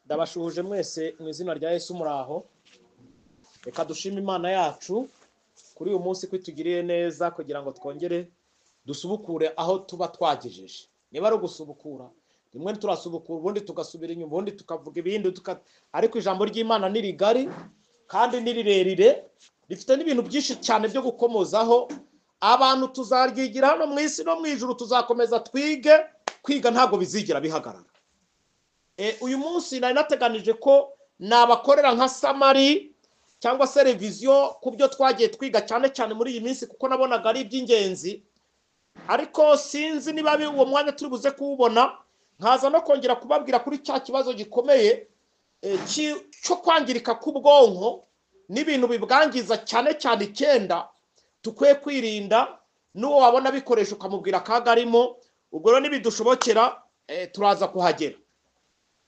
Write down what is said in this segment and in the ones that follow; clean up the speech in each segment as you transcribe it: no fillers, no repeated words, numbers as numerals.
Ndabashuhuje mwese mu izina rya Yesu. Muraho? Reka dushime Imana yacu kuri uyu munsi ko itugiriye neza kugira ngo twongere dusubukure aho tuba twagejeje. Niba ari ugusubukura, rimwe turasubukura, ubundi tugasubira inyuma, ubundi tukavuga ibindi, ariko ijambo ry'Imana ni rigari kandi ni rirerire, rifite n'ibintu byinshi cyane byo gukomozaho. Abantu tuzaryigira hano mu isi no mu ijuru, tuzakomeza twige. Kwiga ntabwo bizigira bihagarara. Uyu munsi nari nateganije ko nabakorera nka summary cyangwa se révision ku byo twagiye twiga cyane cyane muri iyi minsi, kuko nabonaga ari iby'ingenzi, ariko sinzi niba uwo mwanya turi buze kuwubona, nkaza no kongera kubabwira kuri cya kibazo gikomeye cyo kwangirika k'ubwonko n'ibintu bibwangiza, cyane cyane 9 tukwiye kwirinda, n'uwo wabona bikoresha ukamubwira akaga arimo. Ubwo rero nibidushobokera turaza kuhagera.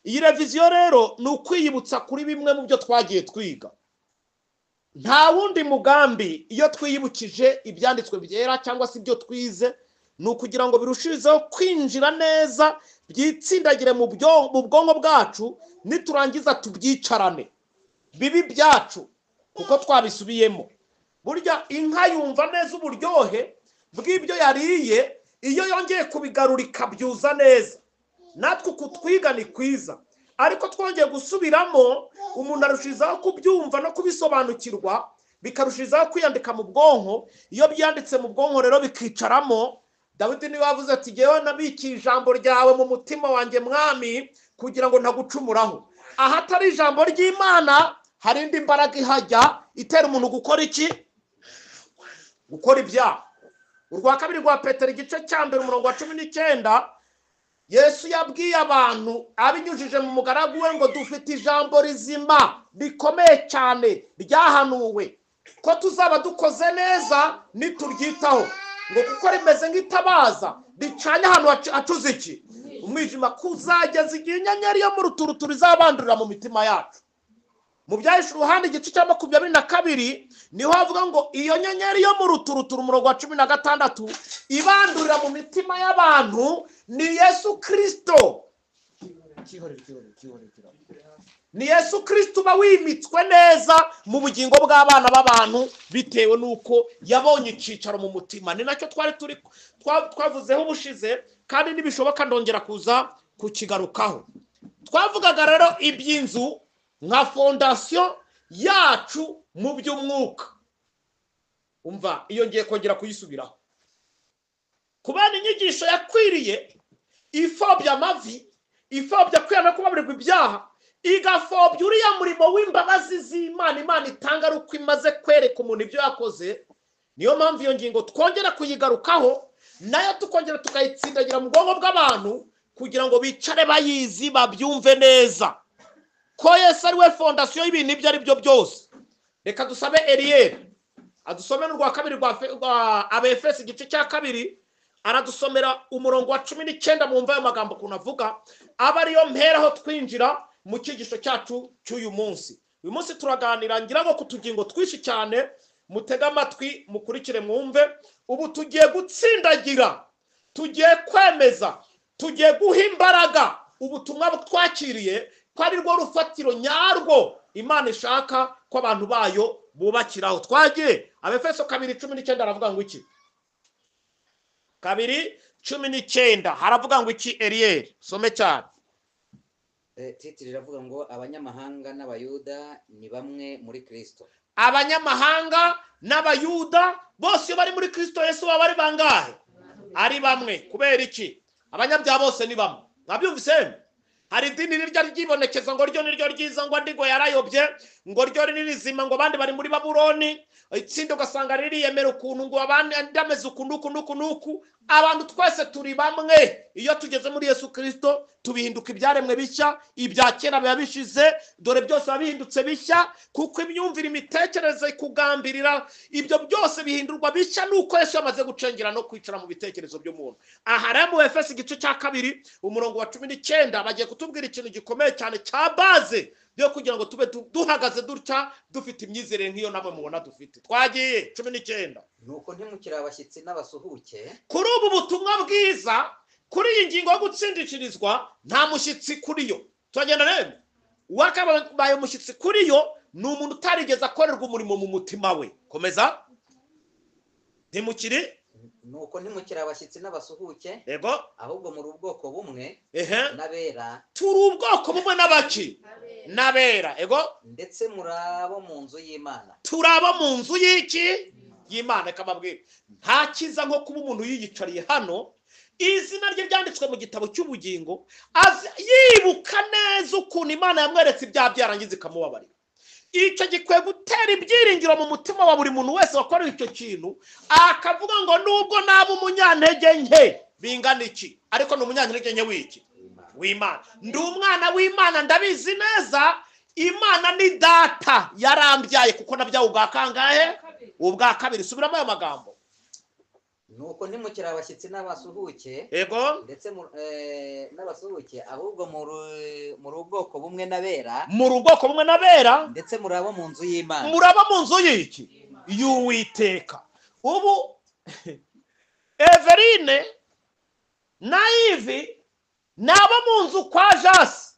Iyi révision rero ni ukwiyibutsa kuri bimwe mu byo twagiye twiga. Nta wundi mugambi iyo twiyibukije ibyanditswe byera cyangwa se ibyo twize, ni ukugira ngo birushizeho kwinjira neza, byitsindagire mu bwonko bwacu, niturangiza tubyicarane bibi byacu kuko twabisubiyemo. Burya inka yumva neza uburyohe bw'ibyo yariye iyo yongeye kubigarura ikabyuza neza. Natwe uku twiga ni kwiza, ariko twongeye gusubiramo umuntu arushizaho kubyumva no kubisobanukirwa, bikarushizaho kwiyandika mu bwonko. Iyo byanditse mu bwonko rero bikicaramo. Dawidi niwe wavuze ati jyewe nabikiye ijambo ryawe mu mutima wanjye mwami, kugira ngo ntagucumuraho. Ahatari ijambo ry'Imana hari indi mbaraga ihajya itera umuntu gukora iki? Gukora ibyaha. Urwa kabiri rwa Petero igice cya 1 umurongo wa 19, Yesu yabwiye abantu abinyujije mu mugaragu we ngo dufite ijambo rizima rikomeye cyane ryahanuwe, ko tuzaba dukoze neza nituryitaho, ngo kuko rimeze nk'itabaza ricanye ahantu hacuze iki? Umwijima, kuzageza igihe inyenyeri yo mu ruturuturu izabandurira mu mitima yacu. Mu Byahishuwe Yohana igice cya 22 niho havuga ngo iyo nyenyeri yo mu ruturuturu, umurongo wa 16, ibandurira mu mitima y'abantu ni Yesu Kristo. Ni Yesu Kristo uba wimitswe neza mu bugingo bw'abana b'abantu bitewe n'uko yabonye icyicaro mu mutima. Ni nacyo twari turi twavuzeho ubushize, kandi nibishoboka ndongera kuza kukigarukaho. Twavugaga rero iby'inzu nka fondation yacu mu by'umwuka. Umva, iyo ngiye kongera kuyisubiraho. Kubana inyigisho yakwiriye ifobya amavi, ifobya kwihana kubabarirwa ibyaha, igafobya uriya murimo w'imbabazi z'Imana Imana itanga ari uko imaze kwereka umuntu ibyo yakoze. Niyo mpamvu iyo ngingo twongera kuyigarukaho, nayo tukongera tukayitsindagira mu bwonko bw'abantu kugira ngo bicare bayizi babyumve neza ko Yesu ari we fondation y'ibintu ibyo ari byo byose. Reka dusabe Eliel adusomere urwa kabiri rwa Abefesi igice cya 2, aradusomera umurongo wa 19. Mwumva ayo magambo ukuntu avuga, aba ariyo mperaho twinjira mu cyigisho cyacu cy'uyu munsi. Uyu munsi turaganira ngira ngo ku tugingo twinshi cyane, mutege amatwi mukurikire mwumve. Ubu tugiye gutsindagira, tugiye kwemeza, tugiye guha imbaraga ubutumwa twakiriye ko ari rwo rufatiro nyarwo Imana ishaka ko abantu bayo bubakiraho. Twagiye Abefeso 2:19, aravuga ngo iki? 2:19 haravuga ngo iki? Eliel some cyane. Titre iravuga ngo abanyamahanga n'abayuda ni bamwe muri Kristo. Abanyamahanga n'abayuda bose iyo bari muri Kristo Yesu baba ari bangahe? Ari bamwe. Kubera iki? Abanyabyaha bose ni bamwe. Mwabyumvise? Hari idini rirya ryibonekeza ngo ryo niryo ryiza, ngo andi ngo yarayobye, ngo ryo ni rizima, ngo abandi bari muri Babuloni. Itsinda ugasanga ririyemera ukuntu, ngo abandi ndameze uku n'uku n'uku n'uku. Abantu twese turi bamwe. Iyo tugeze muri Yesu Kristo tubihinduka ibyaremwe bishya, ibya kera biba bishize, dore byose biba bihindutse bishya, kuko imyumvire, imitekerereze, kugambirira, ibyo byose bihindurwa bishya nuko Yesu yamaze gucengera no kwicara mu bitekerezo by'umuntu. Aha rero mu Efeso igice cya 2 umurongo wa 19 bagiye kutubwira ikintu gikomeye cyane cya base yo kugira ngo tube duhagaze dutya dufite imyizerere nk'iyo namwe mubona dufite. Twagiye 19. Nuko ntimukiri abashyitsi n'abasuhuke. Kuri ubu butumwa bwiza, kuri iyi ngingo yo gutsindishirizwa, nta mushyitsi kuri yo. Turagenda rero. Uwakabaye umushyitsi kuri yo ni umuntu utarigeze akorerwa umurimo mu mutima we. Komeza. Ntimukiri. Nuko ntimukiri abashyitsi n'abasuhuke, yego, ahubwo muri ubwoko bumwe n'abera. Turi ubwoko bumwe n'abaki? N'abera. Ego. Ndetse muri abo mu nzu y'Imana. Turi abo mu nzu y'iki? Y'Imana. Ikamabwira nta cyiza nko kuba umuntu yiyicariye hano, izina rye ryanditswe mu gitabo cy'ubugingo, yibuka neza ukuntu Imana yamweretse ibyaha byarangiza ikamubabarira. Icyo gikwiye gutera ibyiringiro mu mutima wa buri muntu wese wakorewe icyo kintu, akavuga ngo nubwo naba umunyantege nke bingana iki, ariko ni umunyantege nke w'iki? W'Imana. Ndi umwana w'Imana, ndabizi neza. Imana ni data, yarambyaye kuko nabyawe ubwa kangahe? Ubwa kabiri. Subiramo ayo magambo. Nuko ntimukiri abashyitsi n'abasuhuke, yego, ndetse n'abasuhuke, ahubwo muri ubwoko bumwe n'abera. Muri ubwoko bumwe n'abera, ndetse muri abo mu nzu y'Imana. Muri abo mu nzu y'iki? Y'Uwiteka. Ubu Everine na Ivi ni abo mu nzu kwa Jasi.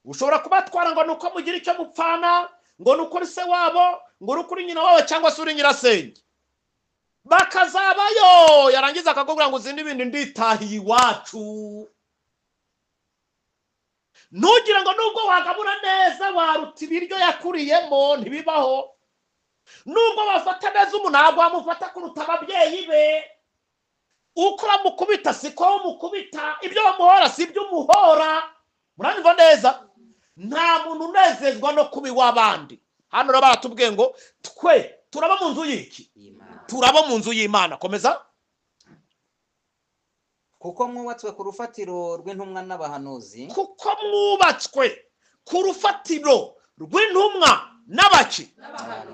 Ushobora kubatwara ngo nuko mugira icyo mupfana, ngo nuko uri se wabo, ngo nuko uri nyina wabo, cyangwa se uri nyirasenge, bakazabayo. Yarangiza akakubwira ngo uzinde ibindi, nditahiye iwacu. Ntugire ngo nubwo wagabura neza waruta ibiryo yakuriyemo, ntibibaho. Nubwo wafata neza umuntu, ntabwo wamufata kuruta ababyeyi be. Uko bamukubita siko bamukubita, ibyo bamuhora si ibyo umuhora. Muranyumva neza? Nta muntu unezezwa no kuba iw'abandi. Hano rero baratubwiye ngo twe turaba mu nzu y'iki? Turaba mu nzu y'Imana. Komeza. Kuko mwubatswe ku rufatiro rw'intumwa n'abahanuzi. Kuko mwubatswe ku rufatiro rw'intumwa n'abaki?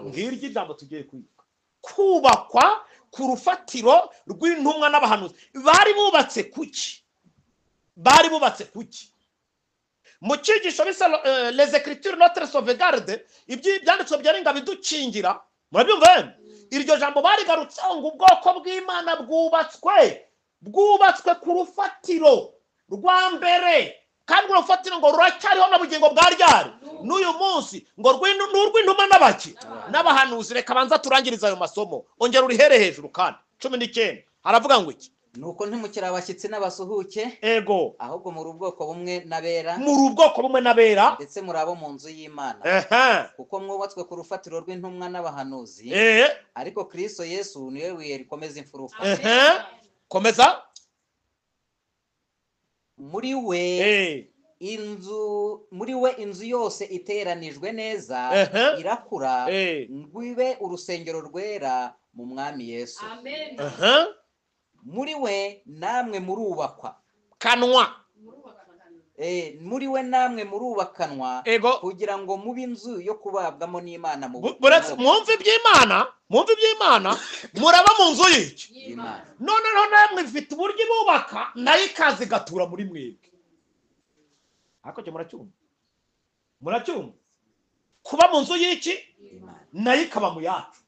Ngiryo ijambo tugiye kwiga. Kubakwa ku rufatiro rw'intumwa n'abahanuzi. Bari bubatse kuki? Bari bubatse kuki? Mu cyigisho bisa les écritures notre sauvegarde, ibyanditswe byarenga bidukingira. Murabyumva? Iryo jambo barigarutseho ngo ubwoko bw'Imana bwubatswe ku rufatiro rwa mbere, kandi urufatiro ngo ruracyariho na bugingo bwa ryari n'uyu munsi, ngo n'urw'intumwa n'abaki? N'abahanuzi. Reka banza turangiriza ayo masomo. Ongera urihere hejuru kandi 19 haravuga ngo iki? Nuko ntimukiri abashyitsi n'abasuhuke, ego, ahubwo muri ubwoko bumwe n'abera. Muri ubwoko bumwe n'abera, ndetse muri abo mu nzu y'Imana. Kuko mwubatswe ku rufatiro rw'intumwa n'abahanuzi, ariko Kristo Yesu niwe buye rikomeza imfuruka. Komeza. Muri we inzu, muri we inzu yose iteranijwe neza irakura, ngo ibe urusengero rwera mu Mwami Yesu. Amen. Muri we namwe murubakwa. Kanwa. Muri we namwe murubakanwa, kugira ngo mube inzu yo kubabwamo n'Imana mu mwumve iby'Imana, mwumve iby'Imana, muraba mu nzu y'iki? Imana. Noneho namwe ifite uburyo ibubaka, nayo ikaza igatura muri mwebwe. Ariko cyo muracyumva? Muracyumva? Kuba mu nzu y'iki? Nayo ikaba mu yacu.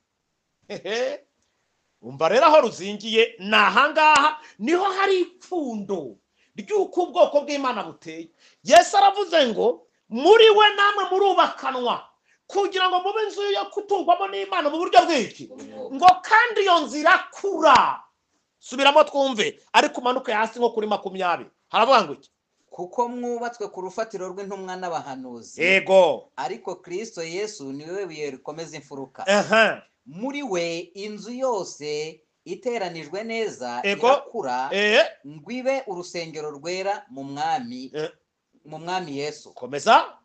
Umva rero aho ruzingiye ni ahangaha, niho hari ipfundo ry'uko ubwoko bw'Imana buteye. Yesu aravuze ngo muri we namwe murubakanwa kugira ngo mube inzu yo kutungwamo n'Imana mu buryo bw'iki? Ngo kandi iyo nzu irakura. Subiramo twumve, ariko umanuke hasi nko kuri 20. Haravuga ngo iki? Kuko mwubatswe ku rufatiro rw'intumwa n'abahanuzi, yego, ariko Kristo Yesu niwe buye rikomeza imfuruka. Muri we inzu yose iteranijwe neza irakura, ngo ibe urusengero rwera mu Mwami, mu Mwami Yesu. Komeza.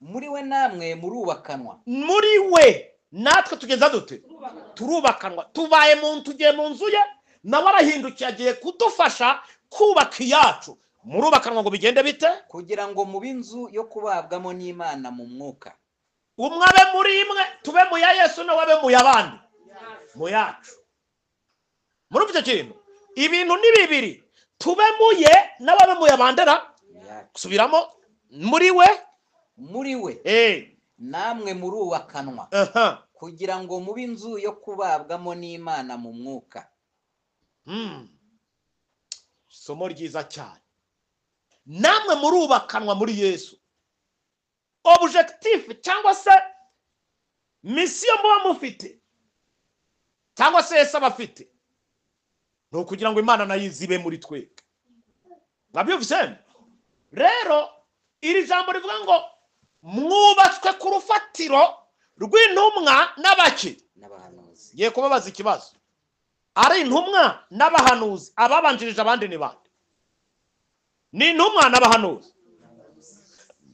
Muri we namwe murubakanwa. Muri we natwe tugeza dute? Turubakanwa. Tubaye mu tugiye mu nzu ye, nawe arahindukiye agiye kudufasha kubaka iyacu. Murubakanwa ngo bigende bite? Kugira ngo mube inzu yo kubabwamo n'Imana mu mwuka. Umwe abe muri imwe, tube mu ya Yesu, nawe abe mu y'abandi, mu yacu. Muri icyo kintu ibintu ni bibiri, tube mu ye nawe abe mu y'abandera. Subiramo. Muri we, muri we namwe murubakanwa, kugira ngo mube inzu yo kubabwamo n'Imana mu mwuka. Isomo ryiza cyane. Namwe murubakanwa muri Yesu. Objectif cyangwa se mission muba mufite cyangwa se Yesu abafite ni ukugira ngo Imana nayo izibe muri twebwe. Mwabyumvise? Rero iri jambo rivuga ngo mwubatswe ku rufatiro rw'intumwa n'abaki n'abahanuzi. Ngiye kubabaza ikibazo. Ari intumwa n'abahanuzi, ababanjirije abandi ni bande? Ni intumwa n'abahanuzi.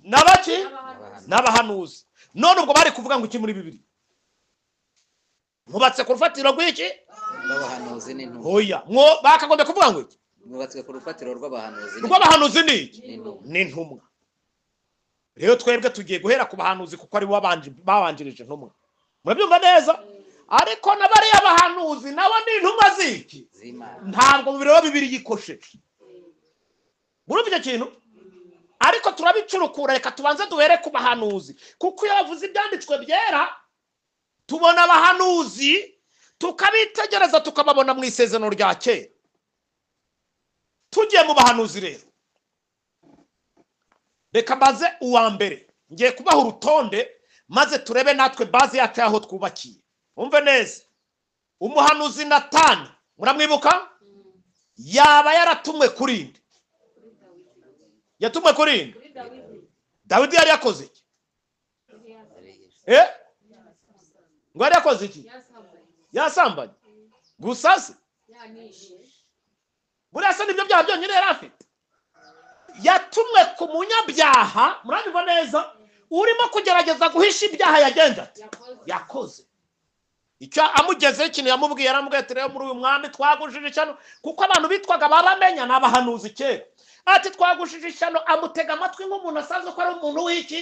N'abaki? N'abahanuzi. None ubwo bari kuvuga ngo iki muri Bibiliya? Mwubatse ku rufatiro rw'iki? Rw'abahanuzi n'intumwa. Oya, mwo bakagombye kuvuga ngo iki? Mwubatswe ku rufatiro rw'abahanuzi. Rw'abahanuzi ni iki? N'intumwa. Rero twebwe tugiye guhera ku bahanuzi kuko ari bo babanjirije intumwa. Murabyumva neza? Ariko na bariya bahanuzi nabo ni intumwa z'iki? Ntabwo mu bireba bibiri yikosheje. Murumva icyo kintu? Ariko turabicurukura, reka tubanze duhere ku bahanuzi, kuko iyo bavuze ibyanditswe byera tubona abahanuzi tukabitegereza tukababona mu isezerano rya kera. Tugiye mu bahanuzi rero, reka mbaze uwa mbere. Ngiye kubaha urutonde maze turebe natwe base yacu aho twubakiye. Umve neza. Umuhanuzi Natani muramwibuka? Yaba yaratumwe kuri nde? Yatumwe kuri nde? Dawidi yari yakoze iki? Ngo yari yakoze iki? Yasambanye. Gusa se buriya se nibyo byaha byonyine yari afite? Yatumwe ku munyabyaha, murabibona neza, urimo kugerageza guhisha ibyaha yagenje ati yakoze. Icyo amugezeho ikintu yamubwiye, yaramubwiye ati rero muri uyu mwami twagushije ishyano, kuko abantu bitwaga babamenya ni abahanuzi kera. Ati twagushije ishyano, amutega amatwi nk'umuntu asanzwe ko ari umuntu w'iki?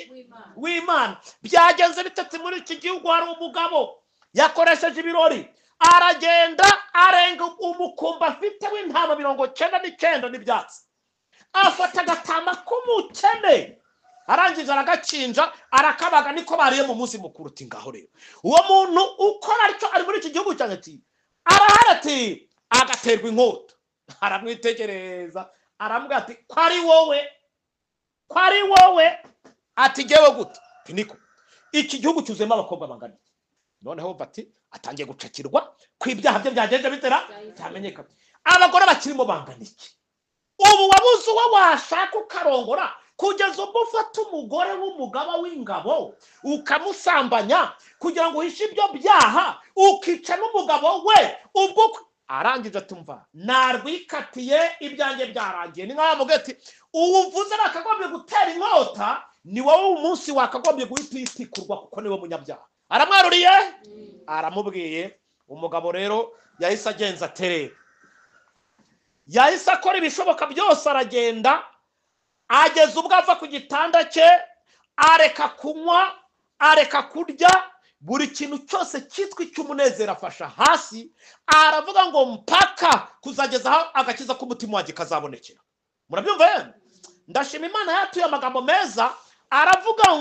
W'Imana. Byagenze bitatu muri iki gihugu hari umugabo yakoresheje ibirori, aragenda arenga umukumbi afite w'intama 99 n'ibyatsi, afata agatama k'umukene, arangije aragacinja arakabaga, niko bariye mu munsi mukuru. Ati ngaho rero uwo muntu ukora atyo ari muri iki gihugu cyanjye, ati arahari, ati agaterwa inkota. Aramwitegereza aramubwira ati ko ari wowe, ko ari wowe? Ati jyewe gute? Niko iki gihugu cyuzuyemo abakobwa bangana iki? Noneho bati atangiye gucakirwa ku ibyaha bye byagenze bitera byamenyekana. Abagore bakirimo bangana iki? Ubu wabuze uwo washaka ukarongora, kugeza ubwo ufata umugore w'umugaba w'ingabo ukamusambanya kugira ngo uhishe ibyo byaha, ukica n'umugabo we. Ubwo arangije atumva narwikatiye, ibyanjye byarangiye. Ni nkaho amuga ati uwuvuze bakagombye gutera inkota, ni wowe umunsi wakagombye guhita uyitikurwa kuko niwe munyabyaha. Aramwaruriye, aramubwiye. Umugabo rero yahise agenza aterera, yahise akora ibishoboka byose, aragenda ageza ubwo ava ku gitanda cye, areka kunywa, areka kurya, buri kintu cyose cyitwa icy'umunezero afasha hasi, aravuga ngo mpaka kuzageza aho agakiza k'umutima wanjye kazabonekera. Murabyumva yemwe? Ndashima Imana yatuye amagambo meza, aravuga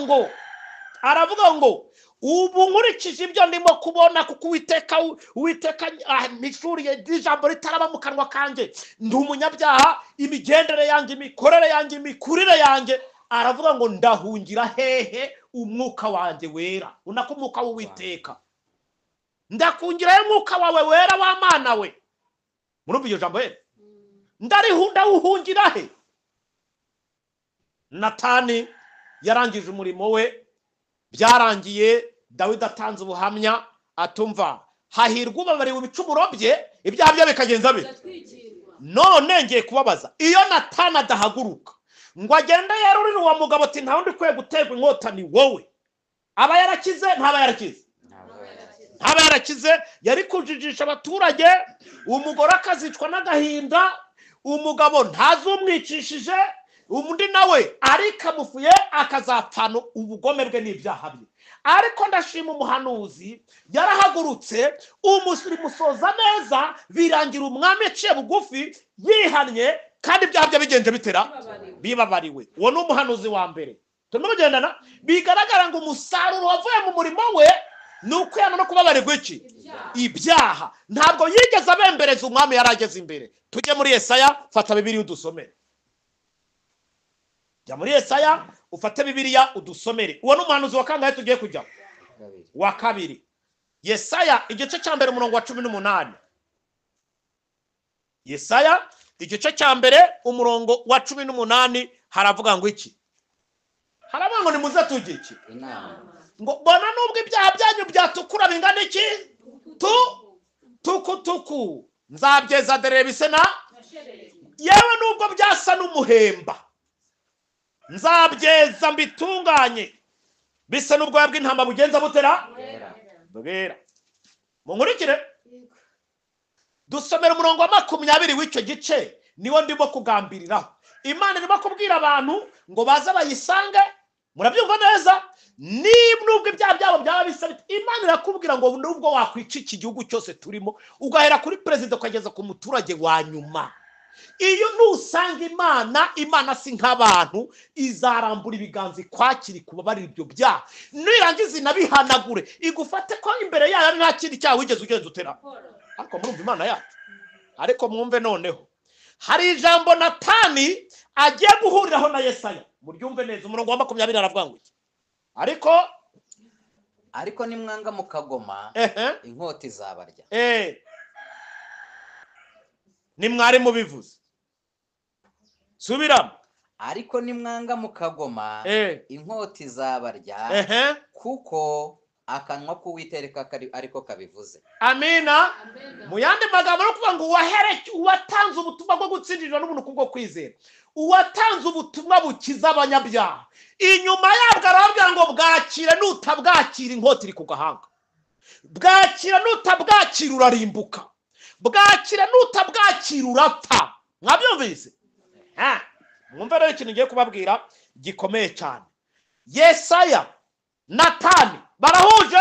ngo ubu nkurikije ibyo ndimo kubona, kuko Uwiteka mpishuriye ijambo ritaraba mu kanwa kanjye, ndi umunyabyaha, imigendere yanjye, imikorere yanjye, imikurire yanjye, aravuga ngo ndahungira hehe umwuka wanjye wera, unako umwuka w'Uwiteka, ndakungirayo umwuka wawe wera wa Mana we. Murumva iryo jambo he? Ndawuhungira he? Natani yarangije umurimo we, byarangiye Dawidi atanze ubuhamya atumva hahirwa ubabariwe ibicumuro bye, ibyaha bye bikagenza bite? None ngiye kubabaza, iyo Natani adahaguruka ngo agende yarurire uwo mugabo ati nta wundi ukwiye guterwa inkota ni wowe, aba yarakize? Ntaba yarakize? Ntaba yarakize. Yari kujijisha abaturage, umugore akazicwa n'agahinda, umugabo ntazumwicishije, undi nawe arikamufuye akazapfana ubugome bwe n'ibyaha bye. Ariko ndashima umuhanuzi yarahagurutse, umusoza neza, birangira umwami aciye bugufi yihannye, kandi ibyaha bye bigenje bitera bibabariwe. Uwo ni umuhanuzi wa mbere turimo kugendana. Bigaragara ngo umusaruro wavuye mu murimo we ni ukwihana no kubabarirwa iki? Ibyaha. Ntabwo yigeze abembereza umwami, yarageze imbere. Tujye muri Yesaya, fata Bibiliya udusomere. Jya muri Yesaya ufate Bibiliya udusomere. Uwo ni umuhanuzi wa kangahe tugiye kujya? Wa kabiri. Yesaya igice cya mbere umurongo wa 18. Yesaya igice cya mbere umurongo wa 18 haravuga ngo iki? Haravuga ngo nimuze tujye iki? Ngo bona nubwo ibyaha byanyu byatukura bingana iki? Tukutuku nzabyeza dere bise na yewe nubwo byasa n'umuhemba nzabyeza mbitunganye bisa n'ubwoya bw'intama bugenza butera bwera. Munkurikire dusomera umurongo wa 20 w'icyo gice, niwo ndimo kugambiriraho. Imana irimo kubwira abantu ngo baze bayisange. Murabyumva neza? Nubwo ibyaha byabo byaba bisa, Imana irakubwira ngo nubwo wakwica iki gihugu cyose turimo, ugahera kuri perezida ukageza ku muturage wa nyuma, iyo nusanga Imana, Imana si nk'abantu, izarambura ibiganza ikwakira ikubabarira ibyo byaha, nirangiza inabihanagure igufate ko imbere yayo nta kindi cyaha wigeze ugenza utera. Ariko murumva Imana yacu. Ariko mwumve noneho hari ijambo Natani agiye guhuriraho na Yesaya. Muryumve neza, umurongo wa 20 aravuga ngo iki? Ariko nimwanga mukagoma inkota izabarya. Nimwari mubivuze. Subiramo. Ariko nimwanga mukagoma inkota izabarya, kuko akanwa k'Uwiteka ariko kabivuze. Amina. Mu yandi magambo no kuvuga ngo uwatanze ubutumwa bwo gutsindirwa n'ubuntu kubwo kwizera, uwatanze ubutumwa bukiza abanyabyaha, inyuma yabwo arababwira ngo bwakira, nutabwakira inkota iri ku gahanga, bwakira nutabwakira urarimbuka, bwakira nutabwakira urapfa. Mwabyumvise? Mwumve rero ikintu ngiye kubabwira gikomeye cyane. Yesaya Natani barahuje,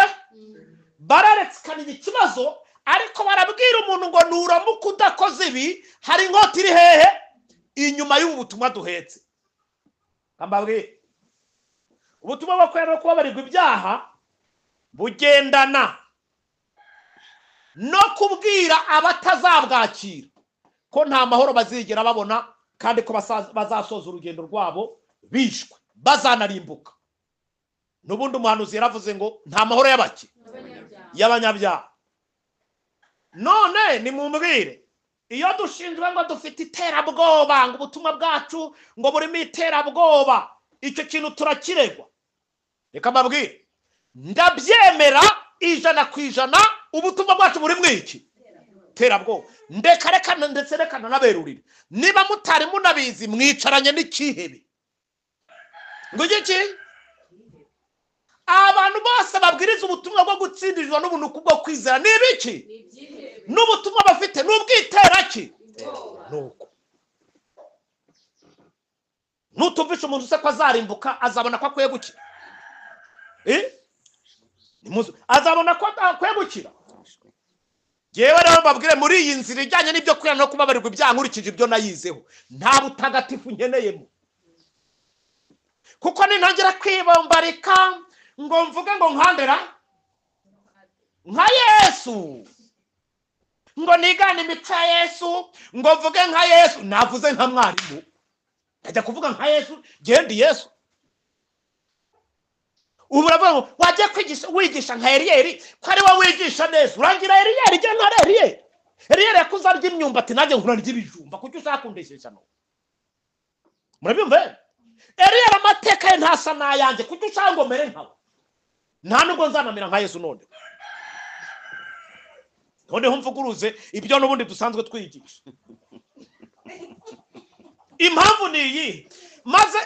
bararetsikana ikibazo, ariko barabwira umuntu ngo nuramuka udakoze ibi hari inkota iri hehe inyuma y'ubu butumwa duhetse. Mbabwire, ubutumwa bwo kwera no kubabarirwa ibyaha bugendana no kubwira abatazabwakira ko nta mahoro bazigera babona, kandi ko bazasoza urugendo rwabo bishwe, bazanarimbuka. N'ubundi umuhanuzi yaravuze ngo nta mahoro y'abaki y'abanyabyaha. None nimumbwire, iyo dushinzwe ngo dufite iterabwoba, ngo ubutumwa bwacu ngo burimo iterabwoba, icyo kintu turakiregwa. Reka mbabwire, ndabyemera 100% ubutumwa bwacu burimo iki? Terabwoba. Ndeka reka ndetse reka nanaberurire, niba mutari munabizi mwicaranye n'ikihebe. Ngo iki? Abantu bose babwiriza ubutumwa bwo gutsindirizwa n'ubuntu kubwo kwizera ni ibiki? N'ubutumwa bafite n'ubwitera ki? Nuko nutumvisha umuntu se ko azarimbuka, azabona ko akwiye gukira. Azabona ko akwiye gukira. Jewe rero mbabwire, muri iyi nzira ijyanye n'ibyo kwira no kubabarirwa ibyaha nkurikije ibyo nayizeho, nta butagatifu nkeneyemo. Kuko nintangira kwibombarika ngo mvuge ngo nkandera nka Yesu, ngo nigane imico ya Yesu, ngo mvuge nka Yesu, navuze nka mwarimu, ajya kuvuga nka Yesu, genda Yesu. Ubu uravuga ngo wajya kwigisha wigisha nka Eriyeri, ko ari wowe wigisha neza, urangira Eriyeri, jya nka Eriyeri. Eriyeri yakuze arya imyumbati, nanjye nkura ndya ibijumba, kuki ushaka kundeshyeshya no? Murabyumva? Eriyeri amateka ye ntasa n'ayanjye, kuki ushaka ngo mere nkawe? Nta nubwo nzanamira nka Yesu. None noneho mvuguruze ibyo n'ubundi dusanzwe twigisha. Impamvu ni iyi, maze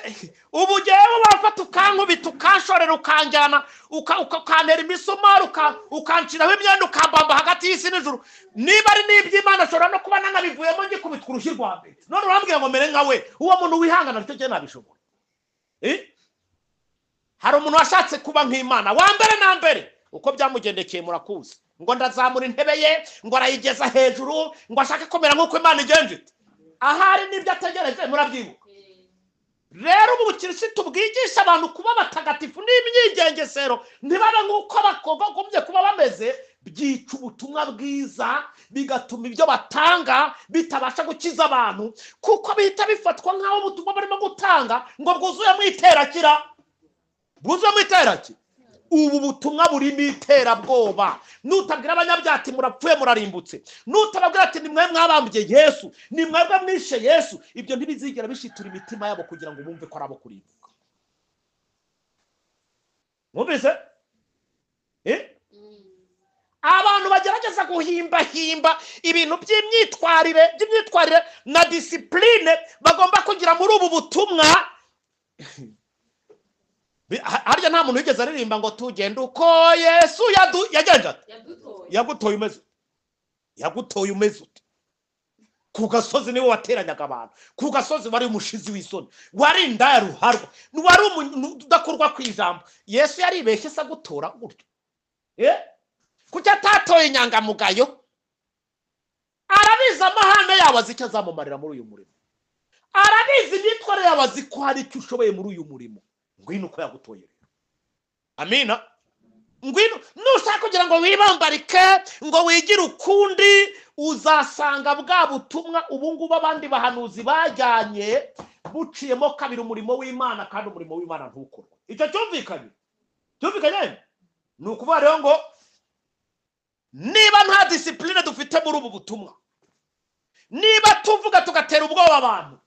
ubu jewe wafata ukankubita, ukanshorera, ukanjyana, ukantera imisumari, ukanciraho imyenda, ukambamba hagati y'isi n'ijuru, niba ari n'iby'Imana ashobora no kuba nanabivuyemo ngikubitwa urushyi rwa mbere. None urambwira ngo mere nka we? Uwo muntu wihangana nicyo gihe nabishobora. Hari umuntu washatse kuba nk'Imana wa mbere na mbere, uko byamugendekeye murakuzi, ngo ndazamura intebe ye, ngo arayigeza hejuru, ngo ashake komera nk'uko Imana igenje ite. Ahari n'ibyo ategereje murabyibuka. Rero ubu bukirisitu bwigisha abantu kuba batagatifu n'imyigengesero, ntibabe nk'uko bagombye kuba bameze, Byica ubutumwa bwiza, bigatuma ibyo batanga bitabasha gukiza abantu, kuko bihita bifatwa nk'aho ubutumwa barimo gutanga ngo bwuzuyemo iterakira, bwuzuyemo iterakira. Ubu butumwa burimo iterabwoba. Nutabwira abanyabyaha ati murapfuye murarimbutse, nutababwira ati ni mwe mwabambye Yesu, ni mwebwe mwishe Yesu, ibyo ntibizigera bishitura imitima yabo kugira ngo bumve ko ari abo kurimbuka. Mwumvise? Abantu bagerageza guhimbahimba ibintu by'imyitwarire na disipurine bagomba kugira muri ubu butumwa. Harya nta muntu wigeze aririmba ngo tugende uko Yesu yagenje ate? Yagutoye umeze, yagutoye umeze ute? Ku gasozi niwe wateranyaga abantu, ku gasozi wari umushizi w'isoni, wari indaya ruharwa, wari udakorwa ku ijambo. Yesu yaribeshye se agutora gutyo? Kuki atatoye inyangamugayo? Arabizi amahane yawe, azi icyo azamumarira muri uyu murimo, arabizi imyitwarire yawe, azi ko hari icyo ushoboye muri uyu murimo. Ngwino uko yagutoye rero. Amina. Ngwino nushaka kugira ngo wibambarike, ngo wigire ukundi, uzasanga bwa butumwa ubu ngubu abandi bahanuzi bajyanye buciyemo kabiri umurimo w'Imana, kandi umurimo w'Imana ntukorwe. Icyo cyumvikanye? Cyumvikanye? Ni ukuvuga rero ngo niba nta disipurine dufite muri ubu butumwa, niba tuvuga tugatera ubwoba abantu,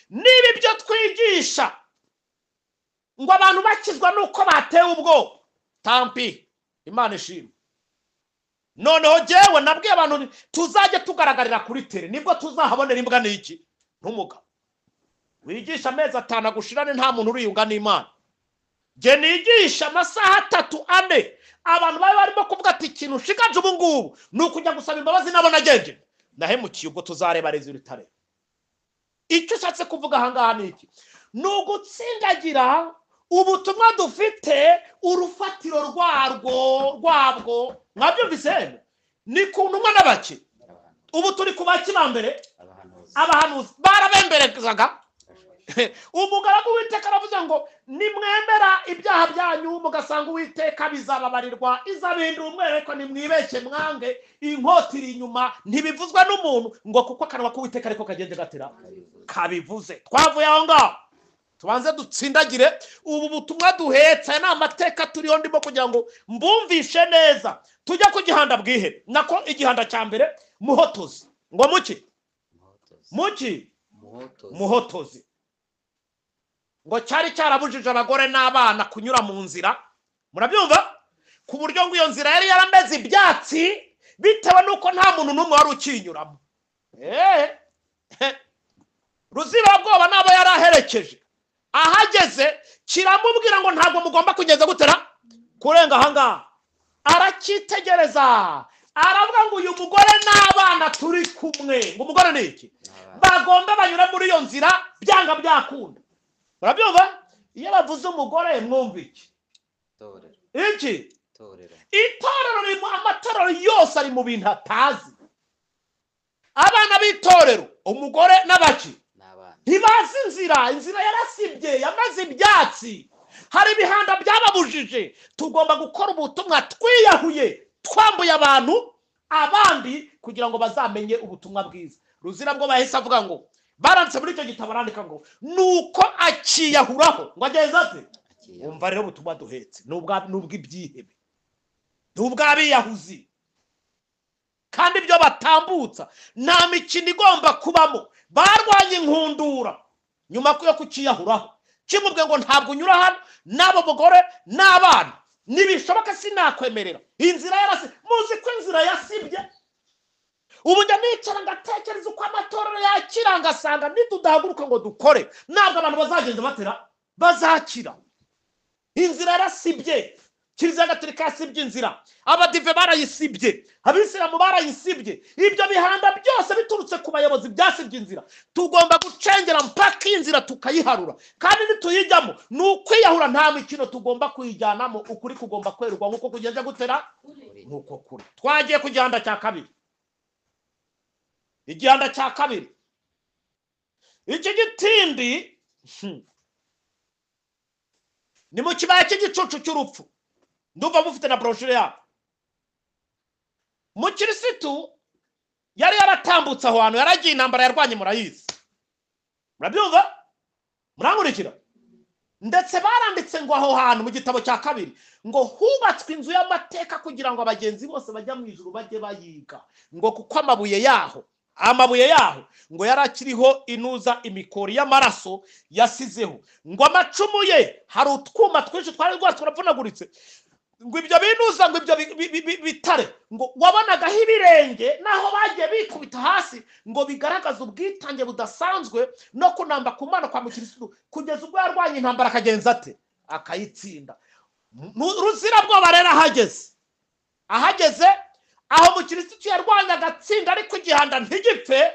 niba ibyo twigisha ngo abantu bakizwa nuko batewe ubwoba, tampi, Imana ishimwe. Noneho jewe nabwiye abantu tuzajya tugaragarira kuri tere, nibwo tuzahabonera imbwa n'iki n'umugabo. Wigisha amezi 5 agushirane nta muntu uriyunga n'Imana. Je nigisha amasaha 3 4, abantu bari barimo kuvuga ati ikintu ushikaje ubu ngubu ni ukujya gusaba imbabazi nabo nagenje nahemukiye, ubwo tuzareba resultat. Icyo ushatse kuvuga aha ngaha ni iki? Ni ugutsindagira ubutumwa dufite urufatiro rwabwo. Mwabyumvise? Ni ku ntumwa n'abaki. Ubu turi ku baki ba mbere, abahanuzi barabemberezaga. Umugaragu w'Uwiteka aravuze ngo nimwemera ibyaha byanyu mugasanga Uwiteka bizababarirwa, izabihindura umwere, ariko nimwibeshye mwange inkota iri inyuma. Ntibivuzwe n'umuntu ngo kuko akanwa k'Uwiteka ariko kagenje gatera kabivuze. Twavuye aho ngaho tubanze dutsindagire ubu butumwa duhetse. Aya ni amateka turiho, ndimo kugira ngo mbumvishe neza. Tujya ku gihanda bwihe, nako igihanda cya mbere muhotozi. Ngo muki? Muki? Muhotozi. Ngo cyari cyarabujije abagore n'abana kunyura mu nzira, murabyumva? Ku buryo ngo iyo nzira yari yarameze ibyatsi bitewe nuko nta muntu n'umwe wari ukinyuramo. Ruzirabwoba nabo yaraherekeje, ahageze kiramubwira ngo ntabwo mugomba kugeza gutera kurenga aha ngaha. Aracyitegereza aravuga ngo uyu mugore n'abana turi kumwe, ngo umugore ni iki? Bagomba banyura muri iyo nzira byanga byakunda. Murabyumva? Iyo bavuze umugore mwumva iki? Iki? Itorero ririmo, amatorero yose ari mu bintu atazi. Abana b'itorero, umugore n'abaki ntibazi inzira, inzira yarasibye, yamaze ibyatsi, hari ibihanda byababujije. Tugomba gukora ubutumwa twiyahuye, twambuye abantu abandi kugira ngo bazamenye ubutumwa bwiza. Ruzirabwo bahise avuga ngo baranditse muri icyo gitabo, arandika ngo nuko akiyahuraho ngo ageze ate? Umva rero ubutumwa duhetse n'ubw'ibyihebe, n'ubw'abiyahuzi, kandi ibyo batambutsa nta mikino igomba kubamo. Barwanye inkundura nyuma yo kukiyahuraho, kimubwe ngo ntabwo unyura hano, n'abo mugore n'abana nibishoboka sinakwemerera. Inzira yarasi, muzi ko inzira yasibye. Ubu njya nicara ngatekereza uko amatorero yakira, ngasanga nitudahaguruka ngo dukore ntabwo abantu bazagenda batera bazakira. Inzira yarasibye, Kiliziya Gatolika yasibye inzira, abadive barayisibye, abisilamu barayisibye. Ibyo bihanda byose biturutse ku bayobozi byasibye inzira. Tugomba gucengera mpaka inzira tukayiharura, kandi nituyijyamo ni ukwiyahura, nta mikino tugomba kuyijyanamo. Ukuri kugomba kwerurwa nk'uko kugenza gutera nk'uko kuri. Twagiye ku gihanda cya kabiri. Igihanda cya kabiri, iki gitindi ni mu kibaya cy'igicucu cy'urupfu. Ndumva mufite na brochure yabo. Mukirisitu yari yaratambutse aho hantu, yaragiye intambara yarwanye murayizi, murabyumva, murankurikira. Ndetse baranditse ngo aho hantu mu gitabo cya kabiri ngo hubatswe inzu y'amateka kugira ngo abagenzi bose bajya mu ijuru bajye bayiga, ngo kuko amabuye yaho ngo yari akiriho inuza imikori y'amaraso yasizeho, ngo amacumu ye hari utwuma twinshi twari rwose turavunaguritse, ngo ibyo binuza, ngo ibyo bitare, ngo wabonagaho ibirenge naho bagiye bikubita hasi, ngo bigaragaza ubwitange budasanzwe no kunamba ku Mana kwa mukirisitu kugeza ubwo yarwanye intambara akagenza ate, akayitsinda. Ruzirabwoba rero ahageze aho mukirisitu yarwanye agatsinda ariko igihanda ntigipfe,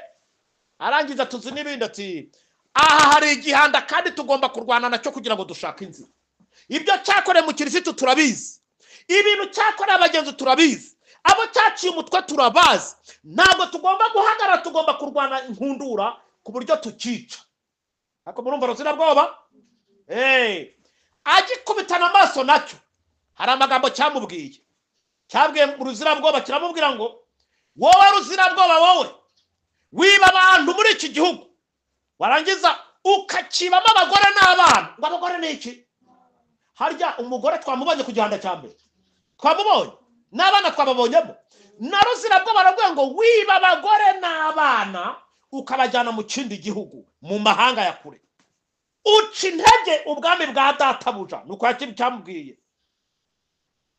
arangiza tuzi n'ibindi ati aha hari igihanda kandi tugomba kurwana nacyo kugira ngo dushake inzira. Ibyo cyakoreye mukirisitu turabizi, ibintu cyakoreye abagenzi turabizi, abo cyaciye umutwe turabazi. Ntabwo tugomba guhagarara, tugomba kurwana inkundura ku buryo tukica. Ariko murumva Ruzirabwoba agikubitana amaso nacyo hari amagambo cyamubwiye, cyabwiye Ruzirabwoba kiramubwira ngo wowe Ruzirabwoba, wowe wiba abantu muri iki gihugu warangiza ukakibamo abagore n'abana. Ngo abagore ni iki? Harya umugore twamubonye ku gihanda cya mbere, twamubonye n'abana twababonyemo. Na Ruzirabwoba baravuga ngo wiba abagore n'abana ukabajyana mu kindi gihugu, mu mahanga ya kure, uca intege ubwami bwa databuja. Nuko cyamubwiye.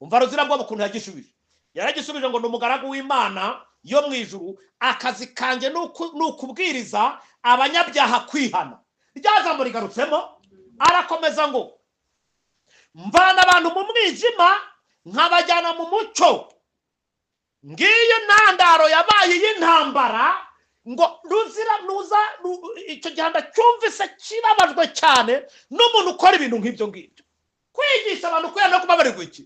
Umva Ruzirabwoba ukuntu yagishubije, yaragisubije ngo ni umugaragu w'Imana yo mu ijuru, akazi kanjye ni ukubwiriza abanyabyaha kwihana. Rya jambo rigarutsemo, arakomeza ngo mvana abantu mu mwijima nkabajyana mu mucyo. Ngiyo ntandaro yabaye y'intambara. Ngo ruzira nuza icyo gihanda cyumvise kibabajwe cyane n'umuntu ukora ibintu nk'ibyo ngibyo, kwigisha abantu kwihana no kubabarirwa iki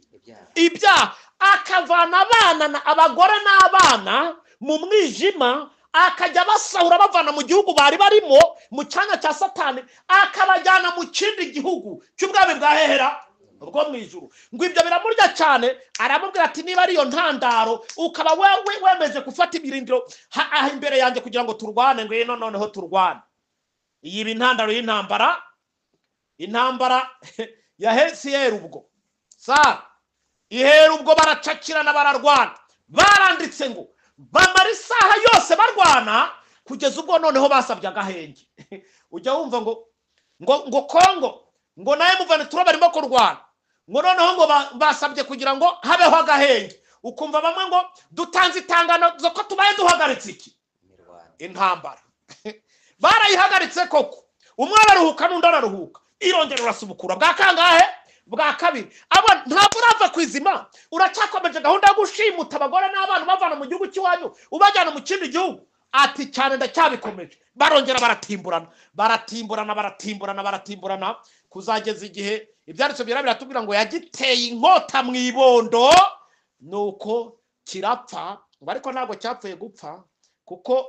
ibyaha, akavana abana abagore n'abana mu mwijima, akajya basahura bavana mu gihugu bari barimo mu cyanya cya Satani, akabajyana mu kindi gihugu cy'ubwami bwa hehera ubwo mu ijuru. Ngo ibyo biramurya cyane, aramubwira ati niba ariyo ntandaro ukaba wemeje gufata ibirindiro aha imbere yanjye kugira ngo turwane, ngo ino noneho turwane. Iyi iba intandaro y'intambara, intambara ya Hesiyeri ubwo sa ihera ubwo baracakirana bararwana. Baranditse ngo bamara isaha yose barwana kugeza ubwo noneho basabye agahenge. Ujya wumva ngo ngo ngo Kongo ngo naye muvane tura barimo kurwana, ngo noneho ngo basabye kugira ngo habeho agahenge. Ukumva bamwe ngo dutanze itangano zo ko tubaye duhagaritse iki intambara. Barayihagaritse koko, umwe araruhuka n'undi araruhuka, irongera urasubukura bwa kangahe? Bwa kabiri. Abo ntabwo urava kwizima, uracyakomeje gahunda yo gushimuta abagore n'abana bavana mu gihugu cy'iwanyu ubajyana mu kindi gihugu. Ati cyane ndacyabikomeje. Barongera baratimburana, baratimburana, baratimburana, baratimburana kuzageza igihe ibyanditswe byera biratubwira ngo yagiteye inkota mu ibondo nuko kirapfa. Ngo ariko ntabwo cyapfuye gupfa kuko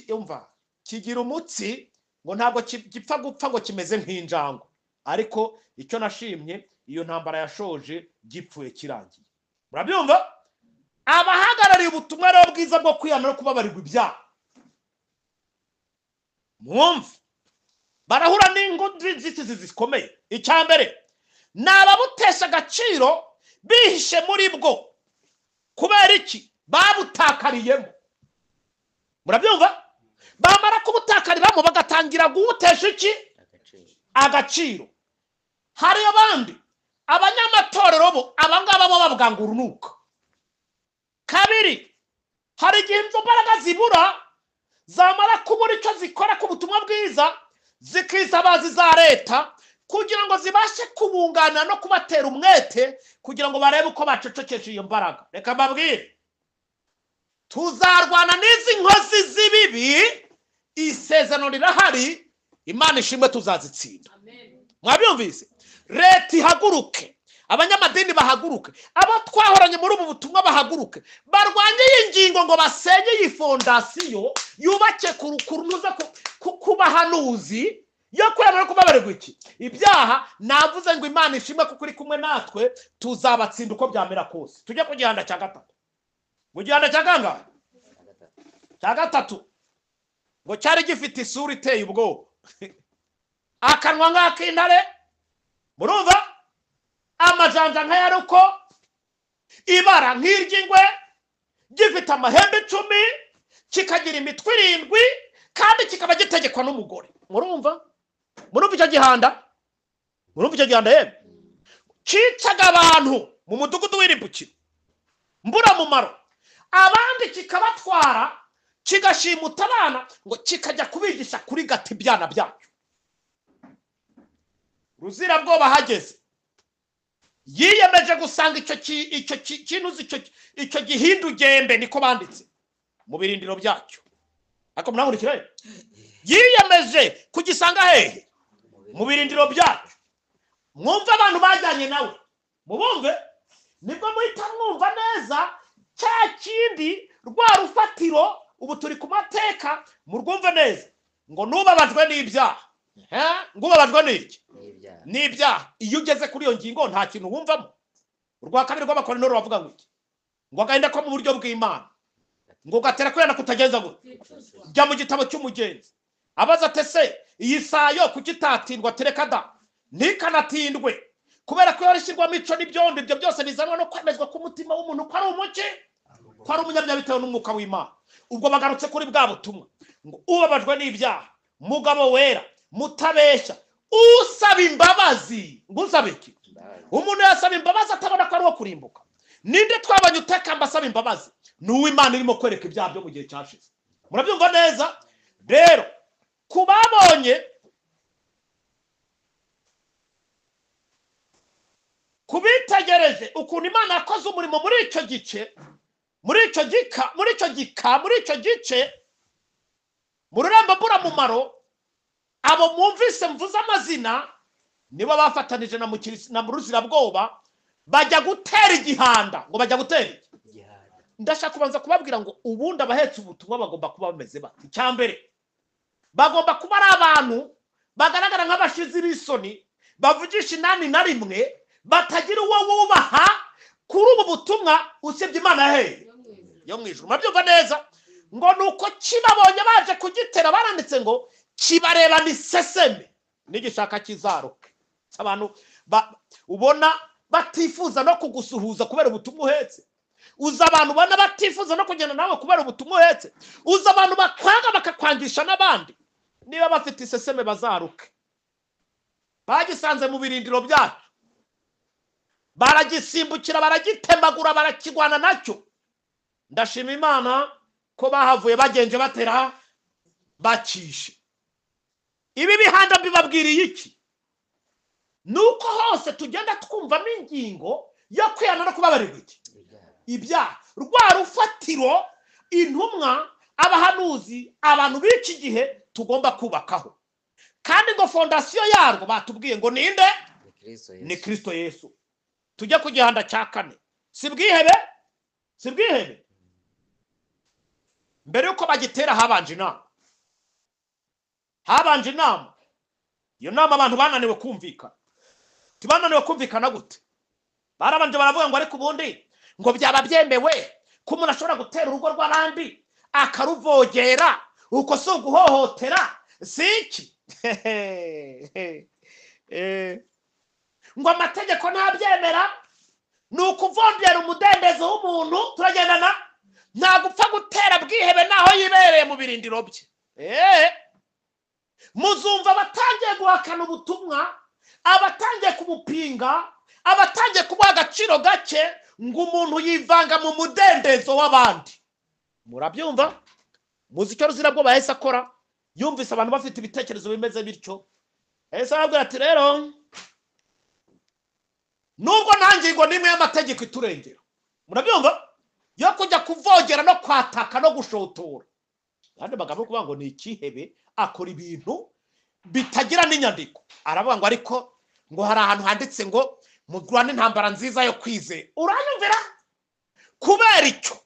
umva kigira umutsi, ngo ntabwo gipfa gupfa ngo kimeze nk'injango. Ariko icyo nashimye, iyo ntambara yashoje gipfuye kirangiye. Murabyumva? Abahagarariye ubutumwa rero bwiza bwo kwihana no kubabarirwa ibyaha, mwumve, barahura n'inzitizi zikomeye. Icya mbere ni ababutesha agaciro bihishe muri bwo. Kubera iki? Babutakariyemo. Murabyumva? Bamara kubutakariramo bagatangira guwutesha iki agaciro. Hari abandi abanyamatorero bo abangaba bo babwanga urunuka. Kabiri, hari igihe izo mbaraga zibura, zamara kubura icyo zikora ku butumwa bwiza zikizabazi za leta kugira ngo zibashe kubungana no kubatera umwete kugira ngo barebe uko bacecekesha iyo mbaraga. Reka mbabwire, tuzarwana n'izi nkozi z'ibibi, isezerano rirahari, Imana ishimwe tuzazitsinda. Mwabyumvise? Leta ihaguruke, abanyamadini bahaguruke, abo twahoranye muri ubu butumwa bahaguruke, barwanye iyi ngingo ngo basenye iyi fondasiyo yubake kurunuza kubahanuzi yo kwemera kubabarirwa iki ibyaha. Navuze ngo Imana ishimwe kuko iri kumwe natwe, tuzabatsinda uko byamera kose. Tujye ku gihanda cya gatatu. Mu gihanda cya kangahe? Cya gatatu. Ngo cyari gifite isura iteye ubwoba, akanwa nk'ak'intare, murumva, amajanja nk'aya ruko, ibara nk'iry'ingwe, gifite amahembe 10, kikagira imitwe 7, kandi kikaba gitegekwa n'umugore. Murumva? Murumva icyo gihanda? Murumva icyo gihanda yemwe? Cyicaga abantu mu mudugudu w'irimbukiro mburamumaro, abandi kikabatwara, kigashimuta abana, ngo kikajya kubigisha kuri gata ibyana byacyo. Ruzirabwoba hageze yiyemeje gusanga icyo kintu, icyo gihindugembe, niko banditse, mu birindiro byacyo. Ariko murahurikira, yiyemeje kugisanga hehe? Mu birindiro byacyo. Mwumve abantu bajyanye nawe, mubumve, nibwo muhita mwumva neza cya kindi rwa rufatiro. Ubu turi ku mateka, murwumve neza. Ngo nubabajwe n'ibyaha, ngo ubabajwe n'iki? N'ibyaha. Iyo ugeze kuri iyo ngingo nta kintu wumvamo. Urwa kabiri rw'Abakorinto ruravuga ngo iki? Ngo agahinda ko mu buryo bw'Imana, ngo gatera kwihana kutagenza gute? Jya mu gitabo cy'umugenzi. Abaza ati se iyi sayo kuki itatindwa? Tereka da, ntikanatindwe, kubera ko yorishyirwamo ico n'ibyondo, ibyo byose bizanwa no kwemezwa k'umutima w'umuntu ko ari umuki, ko ari umunyabyaha bitewe n'umwuka w'Imana. Ubwo bagarutse kuri bwa butumwa, ngo ubabajwe n'ibyaha, mugabo wera, mutabeshya, usaba imbabazi. Ngo usaba iki? Umuntu yasaba imbabazi atabona ko ari uwo kurimbuka. Ninde twabonye utakamba asaba imbabazi? Ni uw'Imana irimo kwereka ibyaha byo mu gihe cyashize. Murabyumva neza? Rero kubabonye, kubitegereje ukuntu Imana yakoze umurimo muri icyo gice, muri icyo gika, muri icyo gika, muri icyo gice, mu rurembo mburamumaro, abo mwumvise mvuze amazina nibo bafatanije na Ruzirabwoba bajya gutera igihanda. Ngo bajya gutera igihanda. Ndashaka kubanza kubabwira ngo ubundi abahetse ubutumwa bagomba kuba bameze bati. Icya mbere, bagomba kuba ari abantu bagaragara nk'abashizi b'isoni, bavugisha inani na rimwe, batagira uwo wubaha kuri ubu butumwa usibye Imana hehe yo mu ijuru. Murabyumva neza? Ngo nuko kibabonye baje kugitera, baranditse ngo kibareba ni seseme n'igishaka kizaruke. Abantu ubona batifuza no kugusuhuza kubera ubutumwa uhetse. Uza abantu ubona batifuza no kugenda nawe kubera ubutumwa uhetse. Uza abantu bakwanga bakakwangisha n'abandi. Niba bafite iseseme bazaruke. Bagisanze mu birindiro byacu, baragisimbukira, baragitemagura, barakigwana nacyo. Ndashima Imana ko bahavuye bagenje batera bakishe. Ibi bihanda mbibabwiriye iki? Nuko hose tugenda twumvamo ingingo yo kwihana no kubabarirwa iki? Ibyaha. Rwa rufatiro intumwa, abahanuzi, abantu b'iki gihe tugomba kubakaho. Kandi ngo fondasiyo yarwo batubwiye ngo ninde? Ni Kristo Yesu. Tujya ku gihanda cya kane. Si bwihebe? Si bwihebe? Mbere yuko bagitera habanje inama. Habanje inama. Iyo nama abantu bananiwe kumvikana. Tibananiwe kumvikana gute? Barabanje baravuga ngo ariko ubundi ngo byaba byemewe ko umuntu ashobora gutera urugo rw'abandi akaruvogera, uko si uguhohotera, si iki? Ngo amategeko ntabyemera, ni ukuvogera umudendezo w'umuntu. Turagendana, nta gupfa gutera bwihebe naho yibereye mu birindiro bye. Muzumva abatangiye guhakana ubutumwa, abatangiye kumupinga, abatangiye kumuha agaciro gake, ngo umuntu yivanga mu mudendezo w'abandi. Murabyumva? Muzi icyo Ruzirabwoba yahise akora? Yumvise abantu bafite ibitekerezo bimeze bityo, yahise arababwira ati rero nubwo nta ngingo n'imwe y'amategeko iturengera, murabyumva, yo kujya kuvogera no kwataka no gushotora. Kandi bagabo kuvuga ngo ni ikihebe, akora ibintu bitagira n'inyandiko. Aravuga ngo ariko ngo hari ahantu handitse ngo murwane intambara nziza yo kwizera. Uranyumvira? Kubera icyo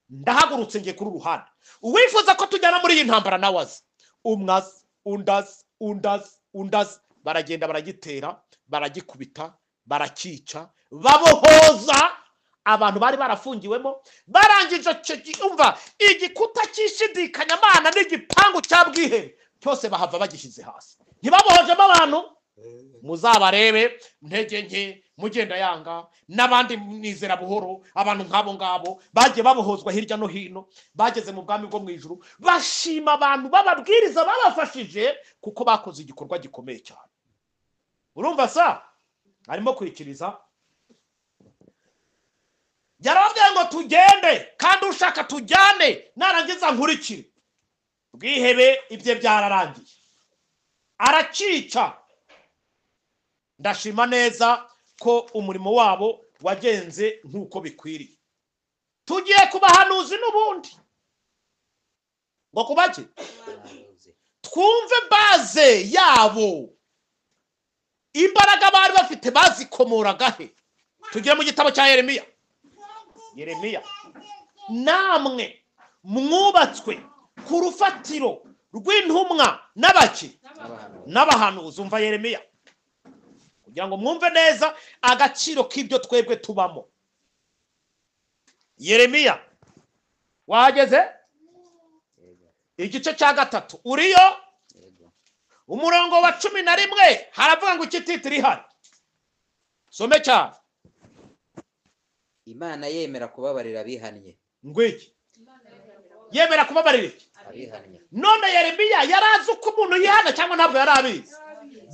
ndahagurutse ngiye kuri ruhande. Uwifuza ko tujyana muri iyi ntambara nawe aze. Umwazi, undazi, undazi, undazi, baragenda baragitera, baragikubita, barakica, babohoza Abantu bari barafungiwemo barangije umva igikuta cy'ishidikanyamana n'igipangu cya bwihebe cyose bahava bagishyize hasi. Ntibabohojemo abantu, muzabarebe ntege nke mugenda yanga n'abandi mwizera buhoro. Abantu nk'abo ngabo bagiye babohozwa hirya no hino, bageze mu bwami bwo mu ijuru, bashima abantu bababwiriza babafashije kuko bakoze igikorwa gikomeye cyane. Urumva sa arimo kwikiriza, yarababwiye ngo tugende kandi ushaka tujyane, narangiza nkurikire. Bwihebe ibye byararangiye, aracica. Ndashima neza ko umurimo wabo wagenze nk'uko bikwiriye. Tugiye kubahanuzi n'ubundi ngo kubaki twumve baze yabo, imbaraga bari bafite bazikomoraga he. Tugiye mu gitabo cya Yeremiya. Yeremiya, namwe mwubatswe ku rufatiro rw'intumwa n'abaki n'abahanuzi. Umva Yeremiya kugira ngo mwumve neza agaciro k'ibyo twebwe tubamo. Yeremiya wahageze? Igice cya 3 uriyo umurongo wa 11 haravuga ngo ikititiri ihari. Some cyane. Imana yemera kubabarira abihannye. Ngwiki yemera kubabarira iki? Abihannye. None Yeremiya yarazi uko umuntu yihana cyangwa ntabwo yarabizi?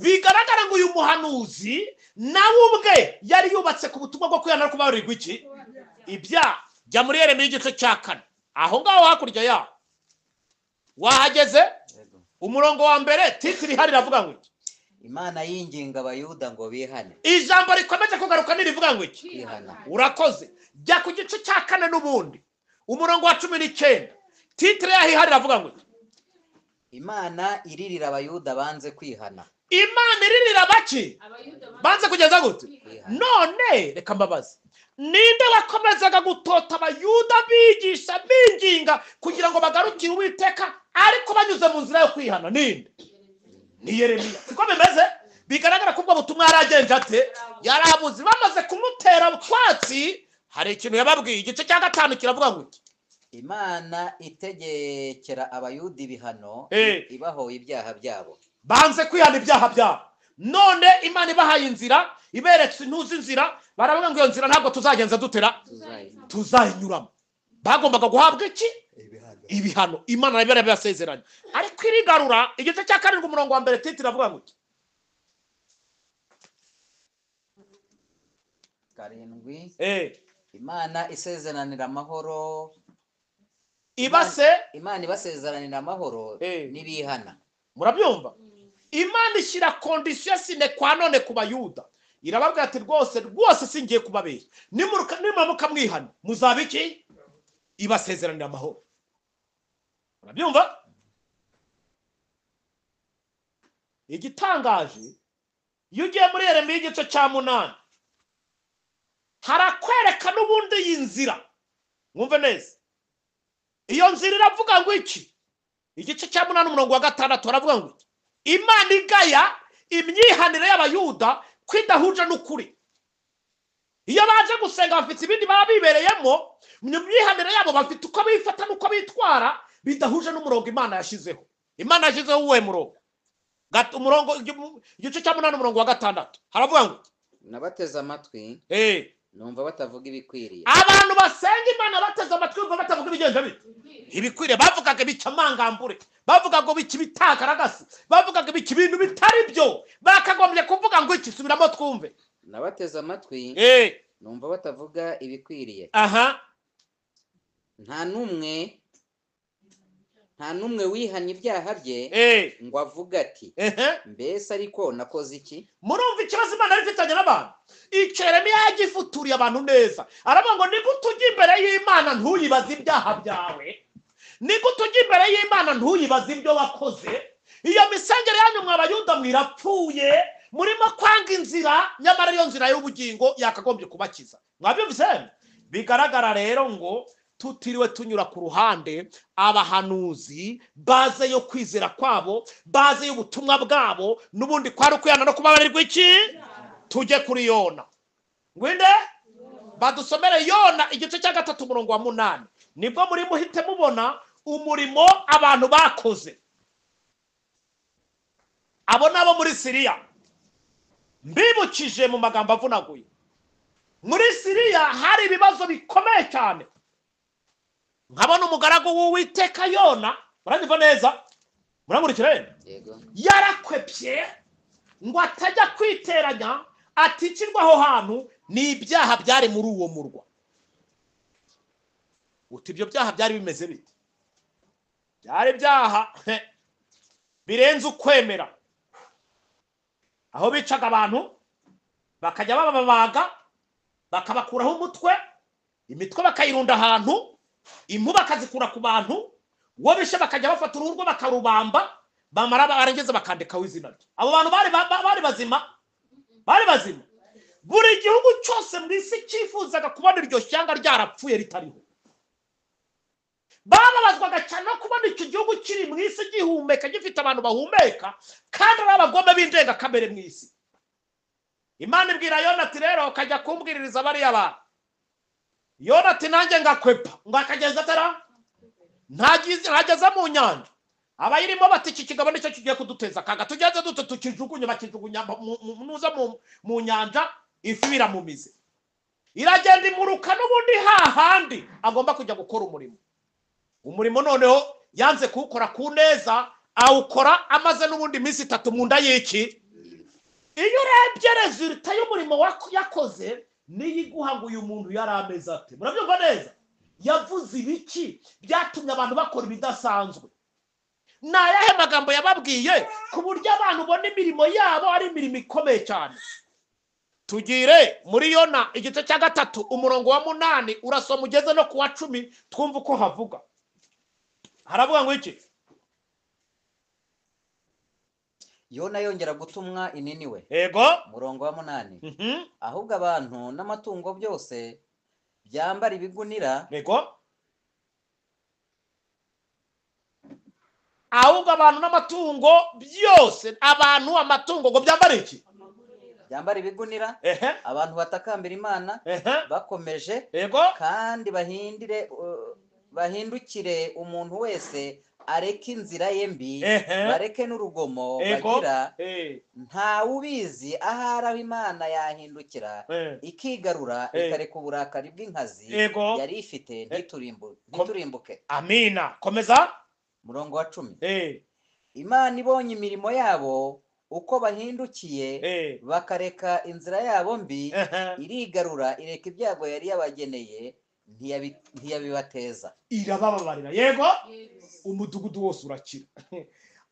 Bigaragara ngo uyu muhanuzi nawe ubwe yari yubatse ku butumwa bwo kwihana no kubabarirwa iki? Ibyaha. Jya muri Yeremiya igice cya 4 aho ngaho hakurya yaho wahageze? Umurongo wa 1 titiri ihari iravuga ngo iki? Imana yinginga abayuda ngo bihane. Ijambo rikomeje kugaruka nirivuga ngo iki? Kwihana. Urakoze. Jya ku gice cya 4 n'ubundi umurongo wa 19 titire yaho ihari iravuga ngo iki? Imana iririra abayuda banze kwihana. Imana iririra baki banze kugeza gute? None reka mbabaze, ninde wakomezaga gutota abayuda bigisha binginga kugira ngo bagarukire Uwiteka ariko banyuze mu nzira yo kwihana? Ninde? Ni Yeremiya. Siko bimeze? Bigaragara ko ubwo butumwa yaragenje ate? Yarabuze. Bamaze kumutera utwatsi, hari ikintu yababwiye. Igice cya 5 kiravuga ngo iki? Imana itegekera abayuda ibihano ibahoye ibyaha byabo. Banze kwihana ibyaha byabo. None Imana ibahaye inzira, iberetse intuzi inzira, baravuga ngo iyo nzira ntabwo tuzagenza dutera, tuzayinyuramo. Bagombaga guhabwa iki? Ibihano. Imana yarabibasezeranye. Ariko irigarura. Igice cya 7 umurongo wa 1 titire avuga ngo iki? 7. Imana isezeranira amahoro. Ibase Imana ibasezeranira amahoro n'ibihana. Murabyumva? Imana ishyira condition sine qua none ku bayuda. Irababwira ati rwose rwose singiye kubabeshya, nimuramuka mwihana muzaba iki? Ibasezeranira amahoro. Murabyumva? Igitangaje, iyo ugiye muri Yeremiya igice cya 8 harakwereka n'ubundi iyi nzira. Mwumve neza, iyo nzira iravuga ngo iki? Igice cya 8 umurongo wa 6 haravuga ngo iki? Imana igaya imyihanire y'abayuda kwidahuje n'ukuri. Iyo baje gusenga bafite ibindi baba bibereyemo, mu myihanire yabo bafite uko bifata n'uko bitwara bidahuje n'umurongo Imana yashizeho. Imana yashyizeho uwuhe murongo? Umurongo igice cya 8 umurongo wa 6 haravuga ngo nabateze amatwi numva batavuga ibikwiriye. Abantu basenga Imana bateze amatwi bumva batavuga ibigenza bite? Ibikwiriye. Bavugaga bicamangambure, bavugaga ngo biki bitakaragasi, bavugaga biki ibintu bitari byo. Bakagombye kuvuga ngo iki? Subiramo twumve. Nabateze amatwi numva batavuga ibikwiriye. Aha. Nta n'umwe wihanye ibyaha bye ngo avuge ati mbese ariko nakoze iki? Murumva ikibazo Imana yari ifitanye n'abantu. Icyo Yeremiya yagifuturiye abantu neza. Aravuga ngo ni gute ujya imbere y'Imana ntuyibaze ibyaha byawe? Ni gute ujya imbere y'Imana ntuyibaze ibyo wakoze? Iyo misengere yanyu mwa Bayuda mwirapfuye, murimo kwanga inzira, nyamara iyo nzira y'ubugingo yakagombye kubakiza. Mwabyumvise? Bigaragara rero ngo tutiriwe tunyura ku ruhande, abahanuzi baze yo kwizera kwabo, baze y'ubutumwa bwabo, n'ubundi kwari ukwihana no kubabarirwa iki? Tujye kuri Yona. Ngwinde? Badusomere Yona igice cya 3 umurongo wa 8. Nibwo muri muhite mubona umurimo abantu bakoze. Abo nabo muri Siriya. Mbibukije mu magambo avunaguye. Muri Siriya hari ibibazo bikomeye cyane. Nkabona umugaragu w'Uwiteka Yona, muranyumva neza? Murankurikira? Yego. Yarakwepye ngo atajya kwiteranya, aticirwa aho hantu n'ibyaha byari muri uwo murwa. Uti ibyo byaha byari bimeze bite? Byari byaha birenze ukwemera. Aho bicaga abantu bakajya bababaga, bakabakuraho umutwe, imitwe bakayirunda ahantu, impu bakazikura ku bantu, uwo bishe bakajya bafata uruhu rwe bakarubamba, bamara barengeza bakandikaho izina rye. Abo bantu bari bazima, bari bazima. Buri gihugu cyose mu isi cyifuzaga kubona iryo shyanga ryarapfuye ritariho. Bababazwaga cyane no kubona icyo gihugu kiri mu isi gihumeka, gifite abantu bahumeka, kandi ari abagome b'indengakamere mu isi. Imana ibwira Yona ati rero ukajya kumbwiririza bariya bantu. Yona ati nanjye ngakwepa, ngo akageza atara ntageza mu nyanja. Abayirimo bati iki kigabo nicyo kigiye kuduteza akaga, tugeze dute tukijugunye, bakijugunya nuza mu nyanja, ifi biramumize. Iragenda imuruka n'ubundi hahandi agomba kujya gukora umurimo. Umurimo noneho yanze kuwukora ku neza, awukora amaze n'ubundi iminsi 3 mu nda y'iki. Iyo urebye resulta y'umurimo yakoze, niyo iguha ngo uyu muntu yari ameze ate. Murabyumva neza? Yavuze ibiki byatumye abantu bakora ibidasanzwe. Ni ayahe magambo yababwiye ku buryo abantu ubona imirimo yabo ari imirimo ikomeye cyane. Tugire muri Yona igice cya 3 umurongo wa 8, urasoma ugeze no ku wa 10, twumva uko havuga. Haravuga ngo iki? Yona yongera gutumwa i Niniwe. Yego. Murongo wa 8. Ahubwo abantu n'amatungo byose byambara ibigunira. Yego. Ahubwo abantu n'amatungo byose, abantu amatungo ngo byambara iki? Byambara ibigunira. Abantu batakambira Imana bakomeje. Yego. Kandi bahindukire umuntu wese areke inzira ye mbi, bareke n'urugomo bagira. Nta ubizi ahari aho Imana yahindukira ikigarura, ikareka uburakari bw'inkazi yari ifite, ntiturimbuke. Amina. Komeza. Murongo wa 10. Imana ibonye imirimo yabo uko bahindukiye bakareka inzira yabo mbi, irigarura ireka ibyago yari yabageneye, ntiyabibateza, irabababarira. Yego. Umudugudu wose urakira.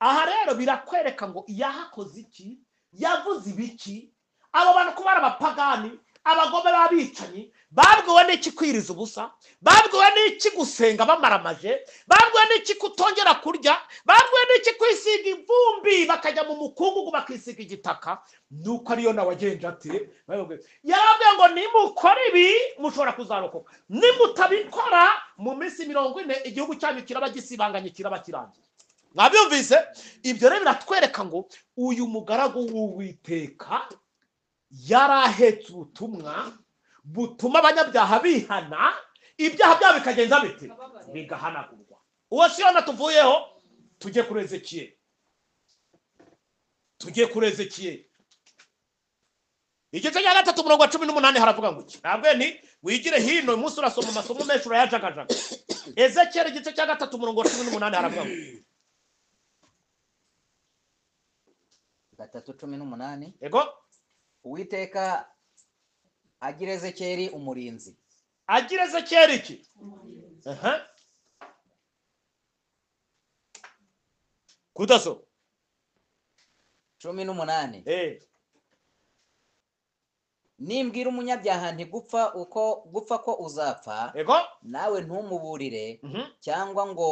Aha rero birakwereka ngo yahakoze iki, yavuze ibiki. Abo bantu kuba ari abapagani, abagome b'abicanyi, babwiwe n'iki kwiriza ubusa, babwiwe n'iki gusenga bamaramaje, babwiwe n'iki kutongera kurya, babwiwe n'iki kwisiga ivumbi bakajya mu mukungugu bakisiga igitaka. Nuko ariyo nawe wagenje ati, yarabwiye ngo nimukora ibi mushobora kuzarokoka, nimutabikora mu minsi 40 igihugu cyanyu kiraba gisibanganye, kiraba kirangiye. Mwabyumvise? Ibyo rero biratwereka ngo uyu mugaragu w'Uwiteka yarahetse ubutumwa butuma abanyabyaha bihana, ibyaha byabo bikagenza bite? Bigahanagurwa. Uwo si Yona tuvuyeho, tujye kuri Ezekiyeli. Tujye kuri Ezekiyeli igice cya 3 umurongo wa 18 haravuga ngo iki? Ntabwo ni wigire hino, uyu munsi urasoma amasomo menshi urayajagajaga. Ezekiyeli igice cya 3 umurongo wa 18 haravuga ngo 3:18. Yego. Uwiteka agira Ezekiyeli umurinzi. Agira Ezekiyeli iki? Kudaso 18. Nimbwira umunyabyaha nti gupfa uko gupfa ko uzapfa, nawe ntumuburire, cyangwa ngo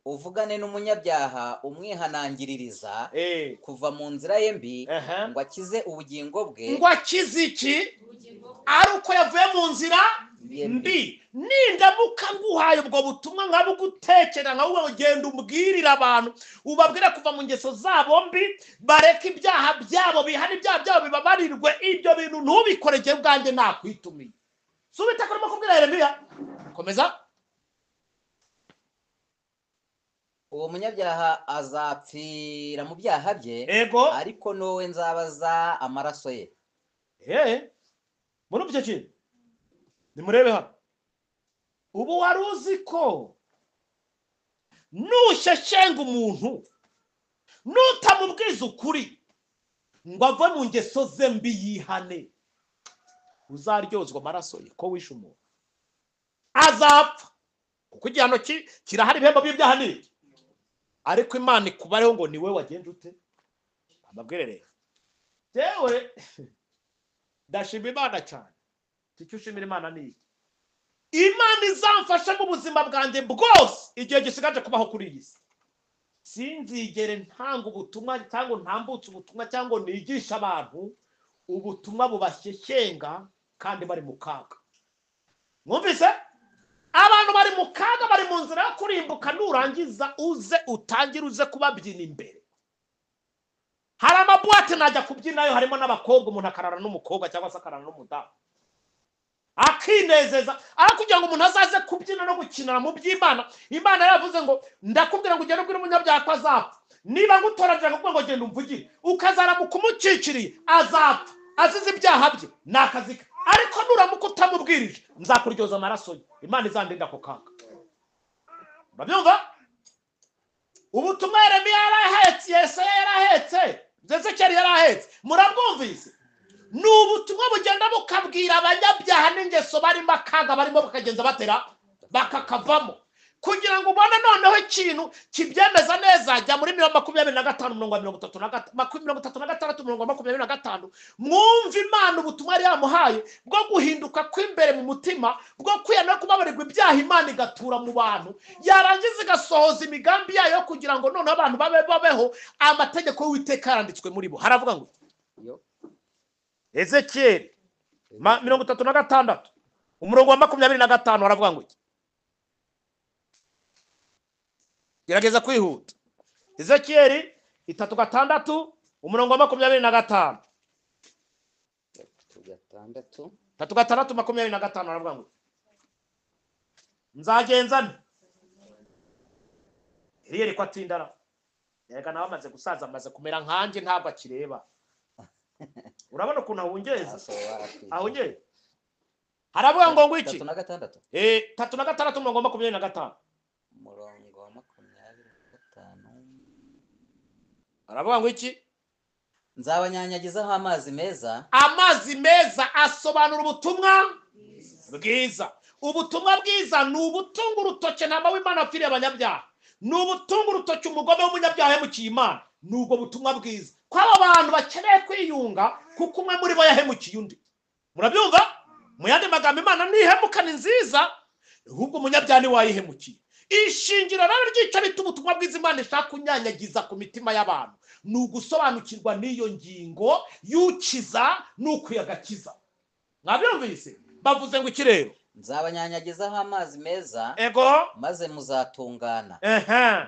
uvugane n'umunyabyaha umwihanangiririza kuva mu nzira ye mbi, ngo akize ubugingo bwe. Ngo akize iki? Ari uko yavuye mu nzira Mbi. Nindamuka nguhaye ubwo butumwa nkabugutekera, nkabuvuga ngo genda umbwirire abantu, ubabwire kuva mu ngeso zabo mbi, bareke ibyaha byabo, bihane ibyaha byabo, bibabarirwe, ibyo bintu ntubikore, jye ubwanjye nakwitumiye. Si Uwiteka urimo kubwira Yeremiya. Komeza. Uwo munyabyaha azapfira mu byaha bye, Ego. ariko nowe nzabaza amaraso ye. Muri icyo kintu nimurebe hano. Ubu wari uzi ko nusheshenga umuntu, nutamubwiza ukuri ngo ave mu ngeso ze mbi yihane, uzaryozwa amaraso ye ko wishe umuntu, azapfa, kuko igihano kirahari, ibihembo by'ibyaha ni iki. Ariko Imana ikubareho ngo niwe wagenje ute. Amabwire rero, jewe ndashima Imana cyane. Icyo ushimira Imana ni iki? Imana izamfasha mu buzima bwanjye bwose igihe gisigaje kubaho kuri iyi si, sinzigere ntanga ubutumwa cyangwa ntambutse ubutumwa cyangwa nigisha abantu ubutumwa bubashyeshyenga kandi bari mu kaga. Mwumvise? Abantu bari mu kaga, bari mu nzira yo kurimbuka. Nurangiza uze utangire uze kubabyina imbere. Hari amabuwate najya kubyinayo, harimo n'abakobwa, umuntu akarara n'umukobwa cyangwa se akarara n'umudamu akinezeza. Aho kugira ngo umuntu azaze kubyina no gukinana mu by'Imana, Imana yaravuze ngo ndakubwira ngo ugende ubwire umunyabyaha ko azapfa. Niba ngutoranyije akakubwira ngo genda umvugire, ukazaramuka umukikiriye, azapfa azize ibyaha bye, ni akazi ke. Ariko nuramuka utamubwirije, nzakuryoza amaraso ye. Imana izandinda ako kaga. Urabyumva? Ubutumwa Yeremiya yarahetse, Yesaya yarahetse, Ezekiyeli yarahetse, murabwumvise? Ni ubutumwa bugenda bukabwira abanyabyaha n'ingeso barimo akaga barimo, bakagenza batera bakakavamo. Kugira ngo ubone noneho ikintu kibyemeza neza, jya muri 25 umurongo wa 36 umurongo wa 25, mwumve Imana ubutumwa yari yamuhaye bwo guhinduka kw'imbere mu mutima, bwo kwihana no kubabarirwa ibyaha, Imana igatura mu bantu, yarangiza igasohoza imigambi yayo kugira ngo noneho abantu babeho amategeko y'Uwiteka yaranditswe muri bo. Haravuga ngo Ezekiyeli 36 umurongo wa 25, haravuga ngo iki? Gerageza kwihuta. Ezekiyeli 36 umurongo wa 25. 36 25, haravuga ngo nzagenza nte? Eriyeli ko atindara, erega nawe amaze gusaza, amaze kumera nkanjye, ntabwo akireba. Urabona ukuntu ahungeza? Ahungeza. Haravuga ngo ngwiki? 36. 36 umurongo wa 25. Umurongo wa 25. Haravuga ngo iki? Nzabanyanyagizaho amazi meza. Amazi meza asobanura ubutumwa bwiza. Ubutumwa bwiza ni ubutunga urutoke ntama w'Imana apfiriye abanyabyaha, ni ubutunga urutoke umugome w'umunyabyaha yahemukiye Imana. Ni ubwo butumwa bwiza ko aba bantu bakeneye kwiyunga, kuko umwe muri bo yahemukiye undi. Murabyumva? Mu yandi magambo, Imana ntihemuka, ni nziza, ahubwo umunyabyaha ni wayihemukiye. Ishingiro rero ry'icyo bita ubutumwa bwiza Imana ishaka kunyanyagiza ku mitima y'abantu ni ugusobanukirwa n'iyo ngingo y'ukiza n'ukwiyagakiza. Mwabyumvise? Bavuze ngo iki rero? Nzabanyanyagizaho amazi meza, Ego. maze muzatungana,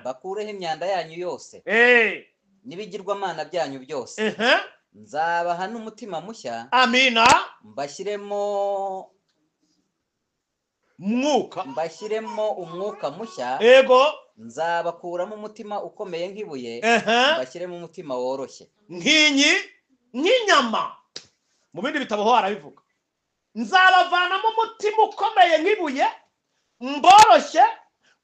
bakureho imyanda yanyu yose n'ibigirwamana byanyu byose. Nzabaha n'umutima mushya, Amina. mbashyiremo Mwuka, mbashyiremo umwuka mushya. Ego. Nzabakuramo umutima ukomeye nk'ibuye, mbashyiremo umutima woroshye nkinyi nk'inyama. Mu bindi bitabo ho harabivuga, nzabavanamo umutima ukomeye nk'ibuye, mboroshye,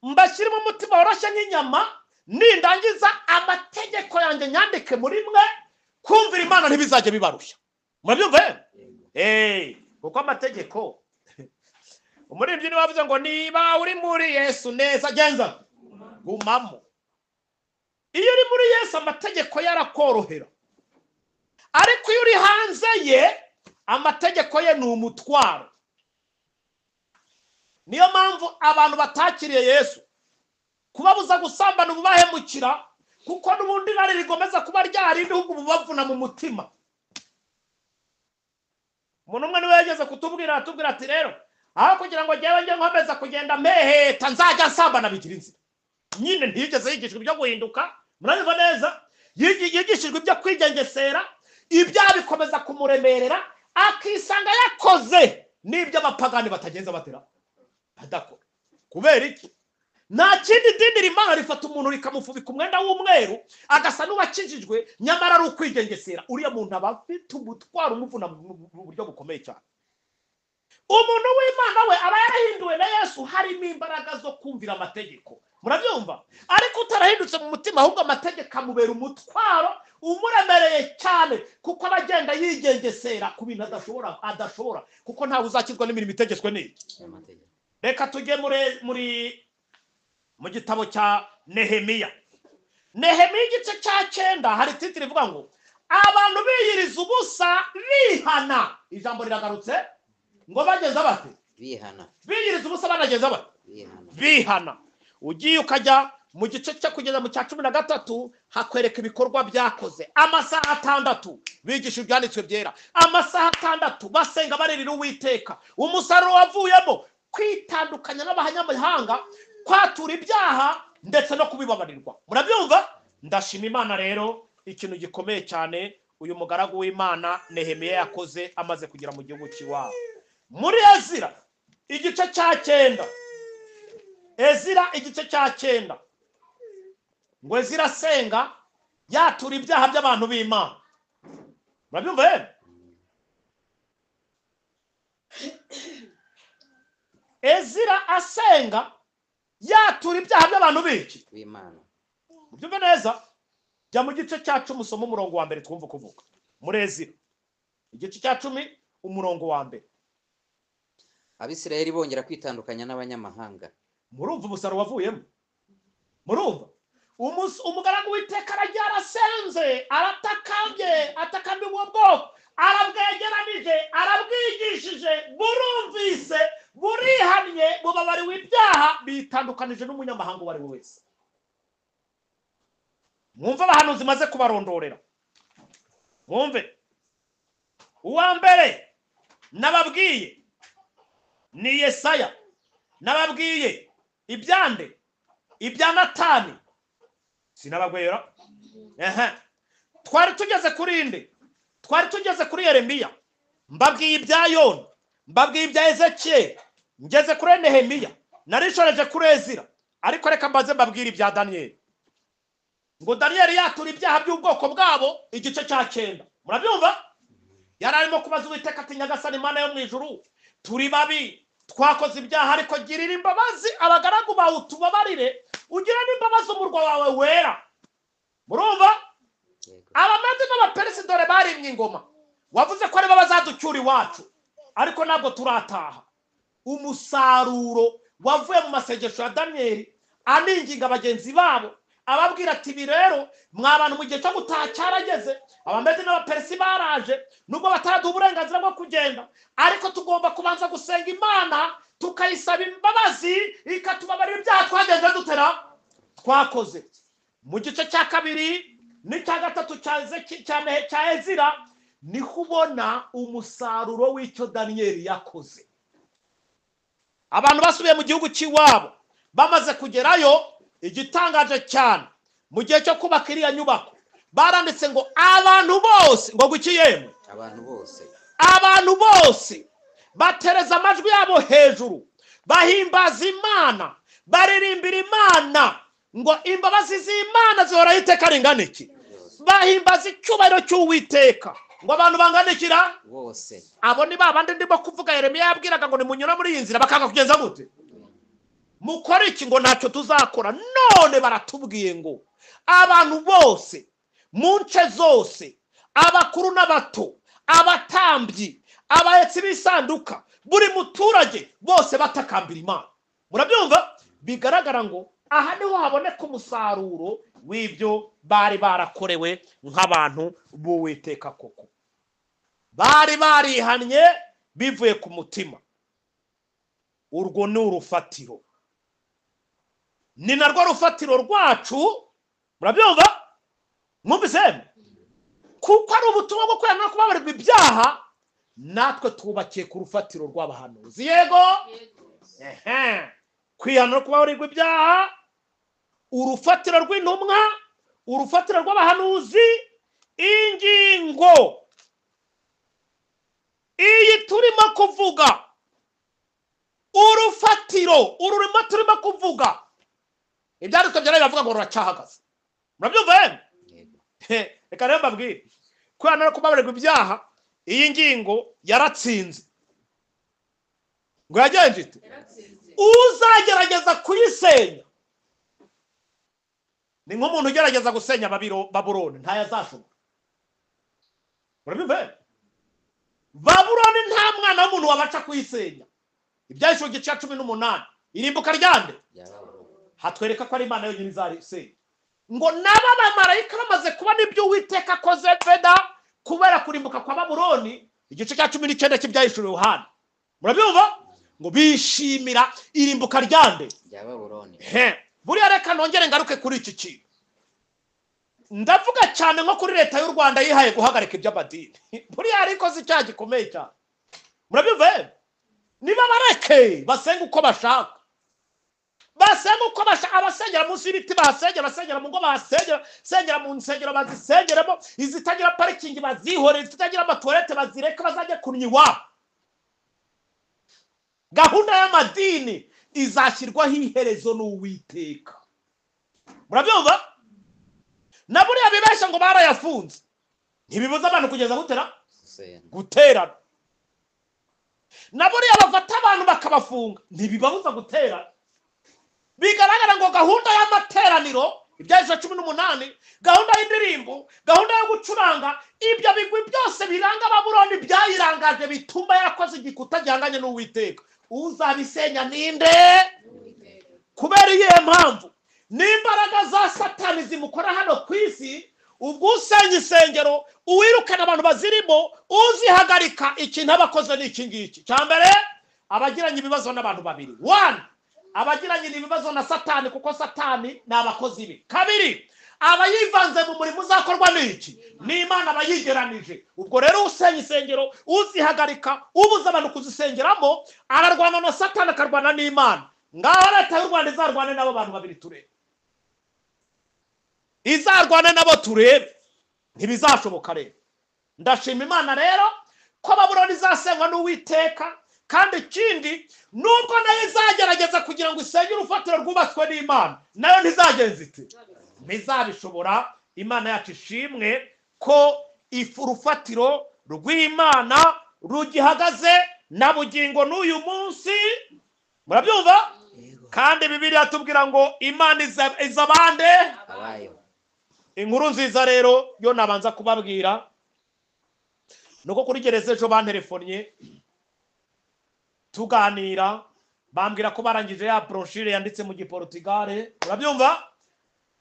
mbashyiremo umutima woroshye nk'inyama, nindangiza amategeko yanjye nyandike muri mwe, kumvira Imana ntibizajya bibarushya. Murabyumva? Kuko amategeko, umuririmbyi niwe wavuze ngo niba uri muri Yesu neza genza gumamo. Iyo uri muri Yesu amategeko yarakorohera, ariko iyo uri hanze ye amategeko ye ni umutwaro. Niyo mpamvu abantu batakiriye Yesu kubabuza gusambana ububahemukira, kuko n'ubundi irari rigomeza kuba ryarindi, ahubwo bubavuna mu mutima. Umuntu umwe niwe yageze kutubwira, atubwira ati rero Aho kugira ngo njyewe njye nkomeza kugenda mpeheta nzajya nsambana bigira inzira. Nyine ntiyigeze yigishwa ibyo guhinduka, murabibona neza, yigishijwe ibyo kwigengesera, ibyaha bikomeza kumuremerera, akisanga yakoze n'ibyo abapagani batagenza batera adakora. Kubera iki? Nta kindi dini rimana rifata umuntu rikamufubika umwenda w'umweru agasa n'uwakijijwe, nyamara ari ukwigengesera. Uriya muntu aba afite umutwaro umuvuna mu buryo bukomeye cyane. Umuntu w'Imana we aba yarahinduwe na Yesu, harimo imbaraga zo kumvira amategeko, murabyumva? Ariko utarahindutse mu mutima, ahubwo amategeko amubera umutwaro umuremereye cyane, kuko aba agenda yigengesera ku bintu adashobora, kuko ntawe uzakizwa n'imirimo itegetswe n'iki. Reka tujye muri mu gitabo cya Nehemiya. Nehemiya igice cya 9 hari titire ivuga ngo abantu biyiriza ubusa bihana. Ijambo riragarutse ngo bageze bate? Bihana. Biyiriza ubusa banageze bate? Bihana. Ugiye ukajya mu gice cyo kugeza mu cya 13 hakwereka ibikorwa byakoze. Amasaha 6 bigisha ibyanditswe byera, amasaha 6 basenga baririra Uwiteka. Umusaruro wavuyemo kwitandukanya n'abanyamahanga, kwatura ibyaha ndetse no kubibabarirwa. Murabyumva? Ndashima Imana rero ikintu gikomeye cyane uyu mugaragu w'Imana Nehemiya yakoze amaze kugera mu gihugu cy'iwabo. Muri Ezira igice cya 9, Ezira igice cya 9, ngo Ezira asenga yatura ibyaha by'abantu b'Imana. Murabyumva yemwe? Ezira asenga yatura ibyaha by'abantu b'iki? B'Imana. Mubyumve neza. Jya mu gice cya 10 usome umurongo wa mbere twumve kuvuga. Muri Ezira igice cya 10 umurongo wa mbere. Abisirayeli bongera kwitandukanya n'abanyamahanga. Murumva umusaruro wavuyemo? Murumva? Umugaragu w'Uwiteka aragiye arasenze, aratakambye, atakambye ubwo bwoko, arabwegeranije, arabwigishije, burumvise, burihannye, bubabariwe ibyaha, bitandukanije n'umunyamahanga uwo ari we wese. Mwumve abahanuzi maze kubarondorera. Mwumve. Uwa mbere nababwiye ni Yesaya, nababwiye ibyande, ibya Natani, sinabagwera. Twari tugeze kuri inde? Twari tugeze kuri Yeremiya, mbabwiye ibya Yona, mbabwiye ibya Ezekiel, ngeze kuri Nehemiya, narishoreje kuri Ezira. Ariko reka mbaze mbabwire ibya Daniel. Ngo Daniel yatura ibyaha by'ubwoko bwabo igice cya 9. Murabyumva? Yari arimo kubaza Uwiteka ati Nyagasani Imana yo mu ijuru, turi babi, twakoze ibyaha, ariko girira imbabazi abagaragu bawe utubabarire, ugire n'imbabazi umurwa wawe wera. Murumva? Abamedi n'Abaperisi dore barimye ingoma, wavuze ko aribo bazaducyura iwacu, ariko ntabwo turataha. Umusaruro wavuye mu masengesho ya Daniel aninginga bagenzi babo, ababwira ati ibi rero mwa bantu mu gihe cyo gutaha cyarageze, Abamedi n'Abaperisi baraje, nubwo bataraduha uburenganzira bwo kugenda, ariko tugomba kubanza gusenga Imana tukayisaba imbabazi ikatubabarira ibyaha twagenze dutera twakoze. Mu gice cya 2 n'icya 3 cya Ezira niho ubona umusaruro w'icyo Daniel yakoze. Abantu basubiye mu gihugu cy'iwabo bamaze kugerayo, igitangaje cyane mu gihe cyo kubaka iriya nyubako baranditse ngo abantu bose, ngo gukiyemwe, abantu bose batereza amajwi yabo hejuru, bahimbaza Imana, baririmbira Imana, ngo imbabazi z'Imana zihoraho iteka ringana iki? Bahimbaza icyubahiro cy'Uwiteka. Ngo abantu banganikira bose. Abo ni babandi ndimo kuvuga Yeremiya yabwiraga ngo nimunyura muri iyi nzira bakanga kugenza gute? Mukora iki? Ngo ntacyo tuzakora. None baratubwiye ngo abantu bose mu nce zose, abakuru n'abato, abatambyi, abahetsi b'isanduka, buri muturage, bose batakambira Imana. Murabyumva? Bigaragara ngo aha niho haboneka umusaruro w'ibyo bari barakorewe nk'abantu b'Uwiteka koko. Bari barihannye bivuye ku mutima. Urwo ni urufatiro, ni narwo rufatiro rwacu. Murabyumva? Mwumvise? Kuko ari ubutumwa bwo kwihana no kubabarirwa ibyaha, Natwe twubakiye ku rufatiro rw'abahanuzi. Yego, kwihana no kubabarirwa ibyaha, urufatiro rw'intumwa, urufatiro rw'abahanuzi. Ingingo iyi turimo kuvuga, urufatiro ururimo turimo kuvuga, ibyanditswe byera biravuga ngo ruracyahagaze. Murabyumva yemwe? Reka rero mbabwire, kwihana no kubabarirwa ibyaha, iyi ngingo yaratsinze. Ngo yagenje ite? Uzagerageza kuyisenya ni nk'umuntu ugerageza gusenya Babuloni, ntayazashobora. Murabyumva? Babuloni nta mwana w'umuntu wabaca kuyisenya. Ibyahishwe igice cya 18, irimbuka ryande hatwereka ko ari Imana yonyine izayisenya. Ngo naba bamarayika bamaze kubona ibyo Uwiteka akoze veda kubera kurimbuka kwa Babuloni, igice cya 19 cy'ibyahishwe Yohana. Murabyumva? Ngo bishimira irimbuka ryande rya Babuloni. Buriya reka nongere ngaruke kuri iki kintu. Ndavuga cyane nko kuri leta y'u Rwanda yihaye guhagarika iby'amadini. Buriya ariko si icyaha gikomeye cyane. Murabyumva? Niba bareke basenga uko bashaka, basenga uko bashaka, abasengera munsi y'ibiti bahasengera, abasengera mu ngo bahasengera, sengera mu nsengero bazisengeremo, izitagira parikingi bazihorere, izitagira amatuwarete bazireke, bazajya kunywa iwabo. Gahunda y'amadini izashyirwaho iherezo n'Uwiteka. Murabyumva? Na buriya bibesha ngo barayafunze, ntibibuza abantu kugeza gutera guterana. Na buriya bafata abantu bakabafunga, ntibibabuza guterana. Bigaragara ngo gahunda y'amateraniro, ibyahishwe 18, gahunda y'indirimbo, gahunda yo gucuranga, ibyo bigwi byose biranga Babuloni byayirangaje, bituma yarakoze igikuta gihanganye n'Uwiteka. Uzabisenya ninde? Kubera iyihe mpamvu? N'imbaraga za Satani zimukora hano ku isi. Ubwo usenya isengero, uwirukana abantu bazirimo, uzihagarika, ikintu abakoze ni iki ngiki. Cya mbere, abagiranye ibibazo n'abantu babiri. 1, abagiranye ibibazo na Satani, kuko Satani ni abakozi be. 2, abayivanze mu murimo uzakorwa n'iki? N'Imana abayigeranije. Ubwo rero usenya isengero, uzihagarika, ubuza abantu kuzisengeramo, ararwana na Satani, akarwana n'Imana. Ngaho leta y'u Rwanda izarwane n'abo bantu babiri turebe. Izarwane nabo turebe. Ntibizashoboka rero. Ndashima Imana rero ko Babuloni izasenywa n'Uwiteka. Kandi ikindi, nubwo nayo izagerageza kugira ngo isenye urufatiro rwubatswe n'Imana, nayo ntizagenza ite? Ntizabishobora. Imana yacu ishimwe ko urufatiro rw'Imana rugihagaze na bugingo n'uyu munsi. Murabyumva? Kandi Bibiliya tubwira ngo Imana iza bande? Abayo. Inkuru nziza rero yo nabanza kubabwira nuko kuri gereza ejo bantelefonnye tuganira, bambwira ko barangije ya brochure yanditse mu Giportugale. Urabyumva?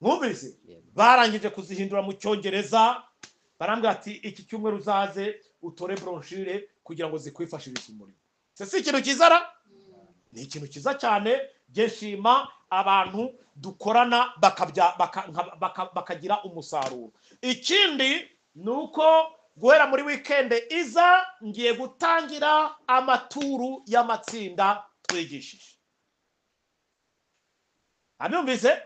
Mwumvise? Barangije kuzihindura mu Cyongereza, barambwira ati iki cyumweru uzaze utore brochure kugira ngo zikwifashirize umurimo. Se si ikintu cyiza ra? Ni ikintu cyiza cyane. Nshima abantu dukorana bakagira umusaruro. Ikindi nuko guhera muri weekend iza ngiye gutangira amaturu y'amatsinda twigishije. Abyumvise?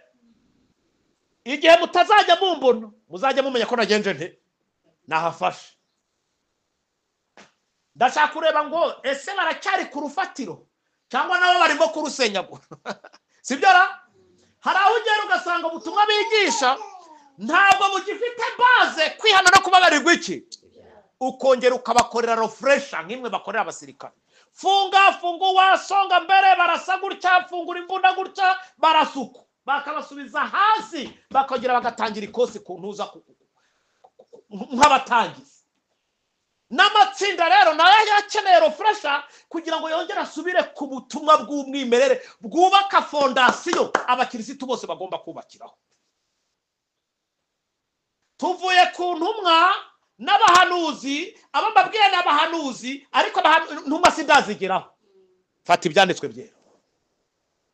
Igihe mutazajya mumbona, muzajya mumenya ko nagenje nte nahafashe. Ndashaka kureba ngo ese baracyari ku rufatiro cyangwa nabo barimo kurusenyagura. Sibyo ra? Hari aho ugera ugasanga ubutumwa bigisha ntabwo bugifite base, kwihana no kubabarirwa iki, ukongera ukabakorera refresher nk'imwe bakorera abasirikare. Funga funguwa, songa mbere, barasa gutya, fungura imbunda gutya, barasuku, bakabasubiza hasi, bakongera bagatangira ikosi ku ntuza nk'abatangizi. N'amatsinda rero nayo yakeneye refresher kugira ngo yongere asubire ku butumwa bw'umwimerere bwubaka fondasiyo abakirisitu bose bagomba kubakiraho. Tuvuye ku ntumwa n'abahanuzi, abo mbabwiye n'abahanuzi, ariko intumwa sindazigeraho. Fata ibyanditswe byera.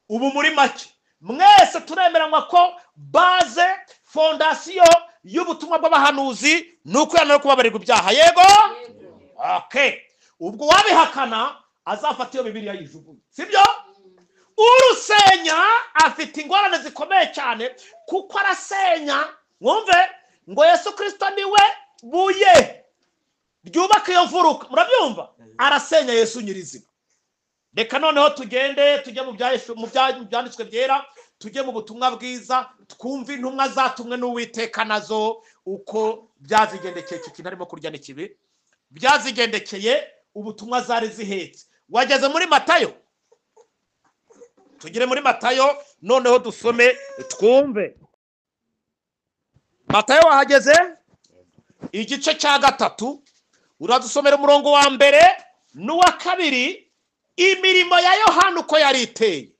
Ubu muri make mwese turemeranywa ko base fondasiyo y'ubutumwa bw'abahanuzi ni ukwihana no kubabarirwa ibyaha. Yego? Okay. Ubwo wabihakana azafata iyo Bibiliya yijugunya, sibyo? Urusenya afite ingorane zikomeye cyane, kuko arasenya. Mwumve ngo Yesu Kristo niwe buye ryubaka iyo mfuruka, murabyumva? Arasenya Yesu nyirizina. Reka noneho tugende tujye mu byanditswe byera, tujye mu butumwa bwiza, twumve intumwa zatumwe n'Uwiteka nazo uko byazigendekeye. Icyo kintu arimo kurya ni kibi, byazigendekeye ubutumwa zari zihetse. Wageze muri Matayo, tugire muri Matayo noneho dusome twumve. Matayo wahageze, igice cya 3, uradusomera umurongo wa 1 n'uwa 2. Imirimo ya Yohana uko yari iteye,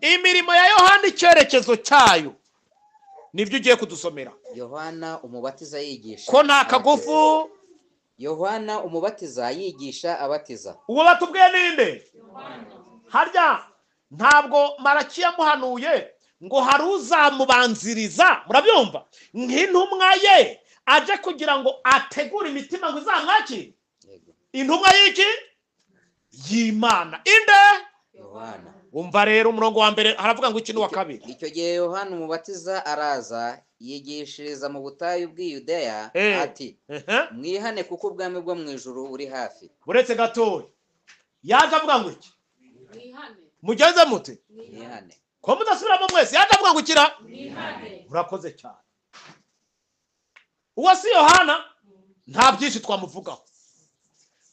imirimo ya Yohana icyerekezo cyayo, nibyo ugiye kudusomera. Yohana umubatiza yigisha ko nta kagufu. Yohana umubatiza yigisha abatiza. Uwo batubwiye ninde? Harya ntabwo Malaki yamuhanuye ngo hari uzamubanziriza, murabyumva, nk'intumwa ye aje kugira ngo ategure imitima ngo izamwakire. Intumwa y'iki? Y'Imana. Inde? Yohana. Umva rero umurongo wa 1 haravuga ngo iki n'uwa 2. Icyo gihe Yohana umubatiza araza yigishiriza mu butayu bw'i Yudeya ati mwihane kuko ubwami bwo mu ijuru buri hafi. Buretse gatoya yaje avuga ngo iki? Mwihane. Mugenze mute? Mwihane. Ko mudasubiramo mwese? Yaje avuga ngo ikira? Mwihane. Murakoze cyane. Uwo si Yohana, nta byinshi twamuvugaho,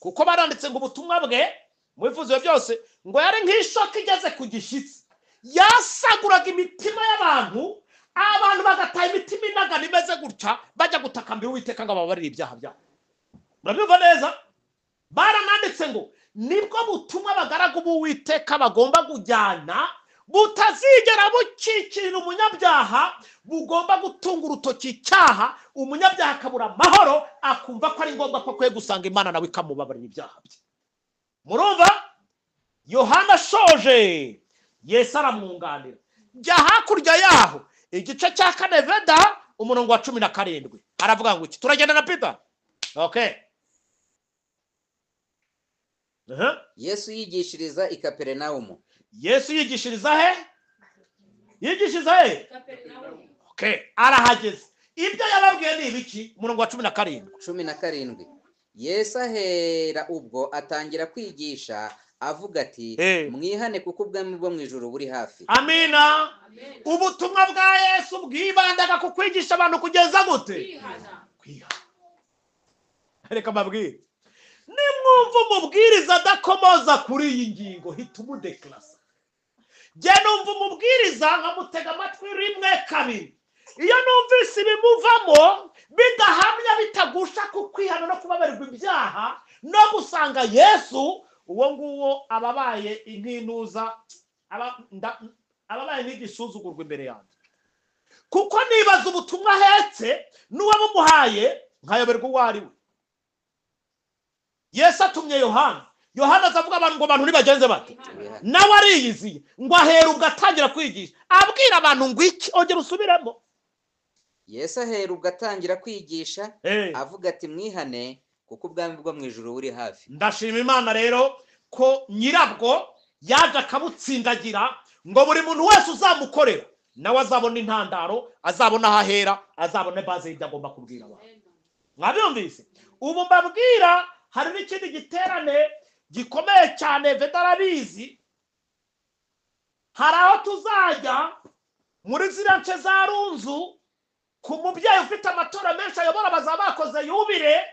kuko baranditse ngo ubutumwa bwe mu bifuzo byose ngo yari nk'ishoka igeze ku gishyitsi, yasaguraga imitima y'abantu, abantu bagataha imitima inagana imeze gutya, bajya gutakambira Uwiteka ngo ababarire ibyaha byabo. Murabyumva neza? Barananditse ngo nibwo butumwa abagaragu b'Uwiteka bagomba kujyana, butazigera bukikirira umunyabyaha, bugomba gutunga urutoki icyaha, umunyabyaha akabura amahoro, akumva ko ari ngombwa ko akwiye gusanga Imana nawe ikamubabarira ibyaha bye. Murumva? Yohana ashoje, Yesu aramwunganira. Jya hakurya yaho, igice cya 4 Veda, umurongo wa 17, aravuga ngo iki? Turagenda na Peter. Okay. Yesu yigishiriza i Kaperinawumu. Yesu yigishiriza he? Yigishiriza he? Okay, arahageze. Ibyo yababwiye ni ibiki? Umurongo wa 17. 17. Yesu ahera ubwo atangira kwigisha avuga ati mwihane kuko ubwami bwo mu ijuru buri hafi. Amina. Ubutumwa bwa Yesu bwibandaga ku kwigisha abantu kugeza gute? Kwihana. Reka mbabwire, nimwumva umubwiriza adakomoza kuri iyi ngingo, hita umudeklasa. Jye numva umubwiriza nkamutega amatwi 1 2. Iyo numvise ibimuvamo bidahamya, bitagusha ku kwihana no kubabarirwa ibyaha no gusanga Yesu, uwo nguwo ababaye inkinuza, ababaye nk'igisuzugurwa imbere yanjye, kuko nibaza ubutumwa ahetse n'uwabumuhaye nkayoberwa uwo ari we. Yesu atumye Yohana. Yohana azavuga abantu ngo abantu nibagenze bate, nawe ariyiziye ngo ahera ubwo atangira kwigisha abwira abantu ngo iki? Ongera usubiremo. Yesu ahera ubwo atangira kwigisha avuga ati mwihane kuko ubwami bwo mu ijuru buri hafi. Ndashima Imana rero ko nyirabwo yaje akabutsindagira, ngo buri muntu wese uzamukorera nawe azabona intandaro, azabona aho ahera, azabona baze y'ibyo agomba kubwira abantu. Mwabyumvise? Ubu mbabwira hari n'ikindi giterane gikomeye cyane, Veda arabizi. Hari aho tuzajya muri ziriya nce za Runzu, ku mubyeyi ufite amatora menshi ayobora bazaba bakoze yubire,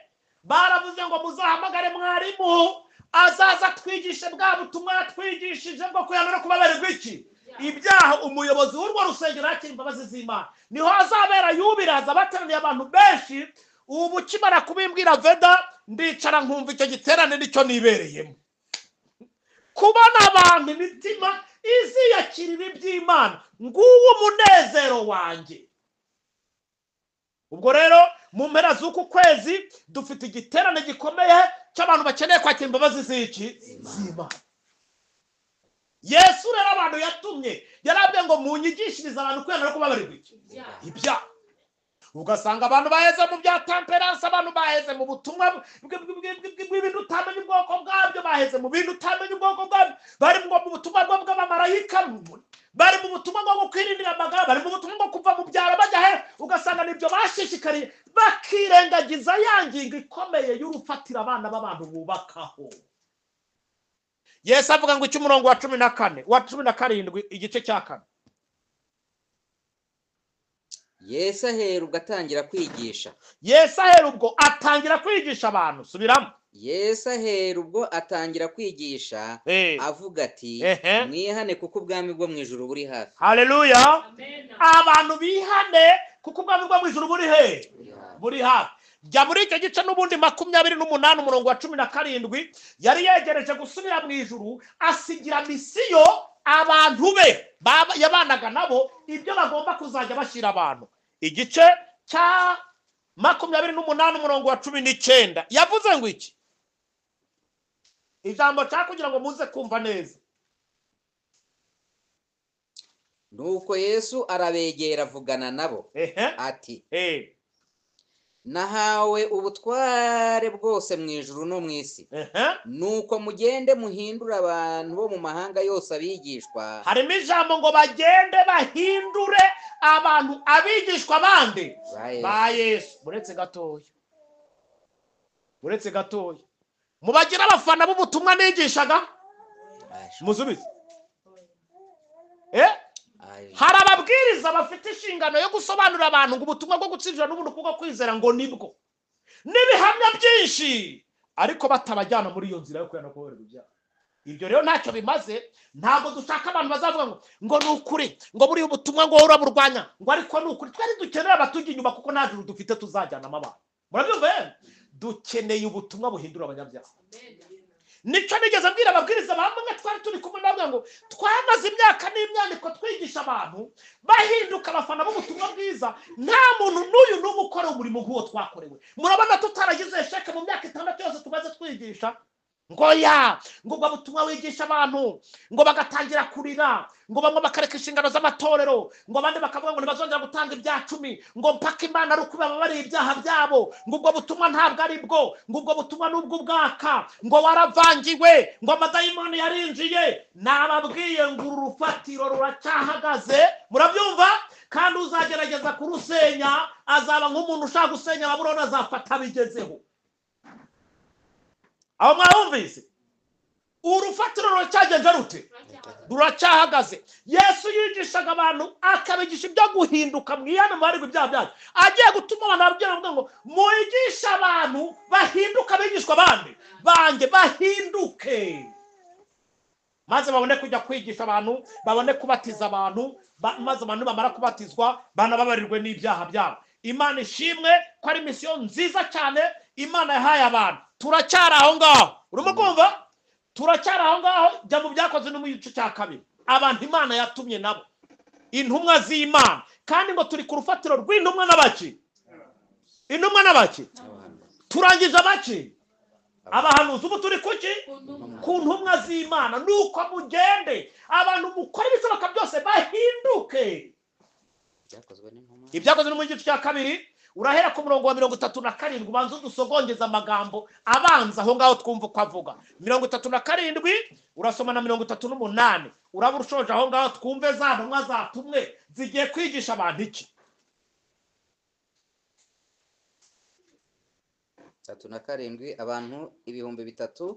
baravuze ngo muzahamagare mwarimu azaza twigishe bwa butumwa yatwigishije bwo kwihana no kubabarirwa iki? Ibyaha. Umuyobozi w'urwo rusengero yakira imbabazi z'Imana, niho azabera yubire, hazabateraniye abantu benshi. Ubu kimara kubimbwira Veda, ndicara nkumva icyo giterane nicyo nibereyemo. Kubona abantu imitima iziyakira iby'Imana, nguwo umunezero wanjye. Ubwo rero mu mpera z'uku kwezi dufite igiterane gikomeye cy'abantu bakeneye kwakira imbabazi z'iki? Z'Imana. Yesu rero abantu yatumye yarabwiye ngo munyigishirize abantu kwihana no kubabarirwa iki? Ibyaha. Ugasanga abantu baheze mu bya temperance, abantu baheze mu butumwa bw'ibintu utamenya ubwoko bwabyo, baheze mu bintu utamenya ubwoko bwabyo, bari mu butumwa bw'abamarayika, bari mu butumwa bwo kwirindira amagara, bari mu butumwa bwo kuva mu byaro bajya he. Ugasanga nibyo bashishikariye, bakirengagiza ya ngingo ikomeye y'urufatira abana b'abantu bubakaho. Yesu avuga ngo icy'umurongo wa 14 wa 17 igice cya 4. Yesu ahera ubwo atangira kwigisha. Yesu ahera ubwo atangira kwigisha abantu. Subiramo. Yesu ahera ubwo atangira kwigisha avuga ati mwihane kuko ubwami bwo mu ijuru buri hafi. Haleluya. Abantu bihane kuko ubwami bwo mu ijuru buri he? Buri hafi. Jya muri icyo gice n'ubundi 28 umurongo wa 17, yari yegereje gusubira mu ijuru, asigira misiyo abantu be yabanaga nabo, ibyo bagomba kuzajya bashyira abantu. Igice cya 28 umurongo wa 19 yavuze ngo iki? Ijambo cya kugira ngo muze kumva neza. Nuko Yesu arabegera avugana nabo ati nahawe ubutware bwose mu ijuru no mu isi. Nuko mugende muhindure abantu bo mu mahanga yose abigishwa. Harimo ijambo ngo bagende bahindure abantu abigishwa bande ba Yesu. Buretse gatoya, buretse gatoya, mubagira abafana b'ubutumwa nigishaga muzubize. Hari ababwiriza bafite inshingano yo gusobanurira abantu ngo ubutumwa bwo gutsinjira n'ubuntu kubwo kwizera ngo nibwo n'ibihamya byinshi, ariko batabajyana muri iyo nzira yo kwihana kubabarirwa ibyaha. Ibyo rero ntacyo bimaze. Ntabwo dushaka abantu bazavuga ngo ni ukuri, ngo buriya ubutumwa ngo uraburwanya, ngo ariko ni ukuri. Twari dukeneye abatujya inyuma kuko nta juru dufite tuzajyanamo abantu. Murabyumva? Dukeneye ubutumwa buhindura abanyabyaha. Nicyo nigeze mbwira ababwiriza bamwe twari turi kumwe nabwo ngo twamaze imyaka n'imyaniko twigisha abantu bahinduka abafana b'ubutumwa bwiza, nta muntu n'uyu n'umwe ukora umurimo nk'uwo twakorewe. Murabona tutaragize esheke mu myaka 6 yose tumaze twigisha, ngo ya ngo ubwo butumwa wigisha abantu ngo bagatangira kurira, ngo bamwe bakareka inshingano z'amatorero, ngo abandi bakavuga ngo ntibazongera gutanga ibya 10, ngo mpaka Imana ari uko bababariye ibyaha byabo, ngo ubwo butumwa ntabwo ari bwo, ngo ubwo butumwa n'ubwo ubwaka, ngo waravangiwe, ngo amadayimoni yarinjiye. Nababwiye ngo uru rufatiro ruracyahagaze, murabyumva? Kandi uzagerageza kurusenya azaba nk'umuntu ushaka gusenya Babuloni, azafata bigezeho. Aho mwumvise? Urufatiro ruracyagenze rute? Ruracyahagaze. Yesu yigishaga abantu akabigisha ibyo guhinduka mwihane mubarirwe ibyaha byanyu. Agiye gutuma abantu ababwira ngo mwigishe abantu bahinduka abigishwa bande banjye, bahinduke maze babone kujya kwigisha abantu, babone kubatiza abantu, maze abantu bamara kubatizwa banababarirwe n'ibyaha byabo. Imana ishimwe ko ari misiyo nziza cyane Imana yahaye abantu. Turacyari aho ngaho, urimo kumva? Turacyari aho ngaho. Jya mu Byakozwe no mu gice cya 2, abantu Imana yatumye nabo intumwa z'Imana, kandi ngo turi ku rufatiro rw'intumwa n'abaki, intumwa n'abaki. Turangije abaki, abahanuzi. Ubu turi kuki? Ku ntumwa z'Imana. Nuko mugende abantu mukora ibishoboka byose bahinduke. Ibyakozwe no mu gice cya 2 urahera ku murongo wa 37, ubanza udusogongeza amagambo abanza aho ngaho twumva uko avuga. 37 urasoma na 38, uraba ushoje aho ngaho twumve za ntumwa zatumwe zigiye kwigisha abantu iki. 37 abantu 3000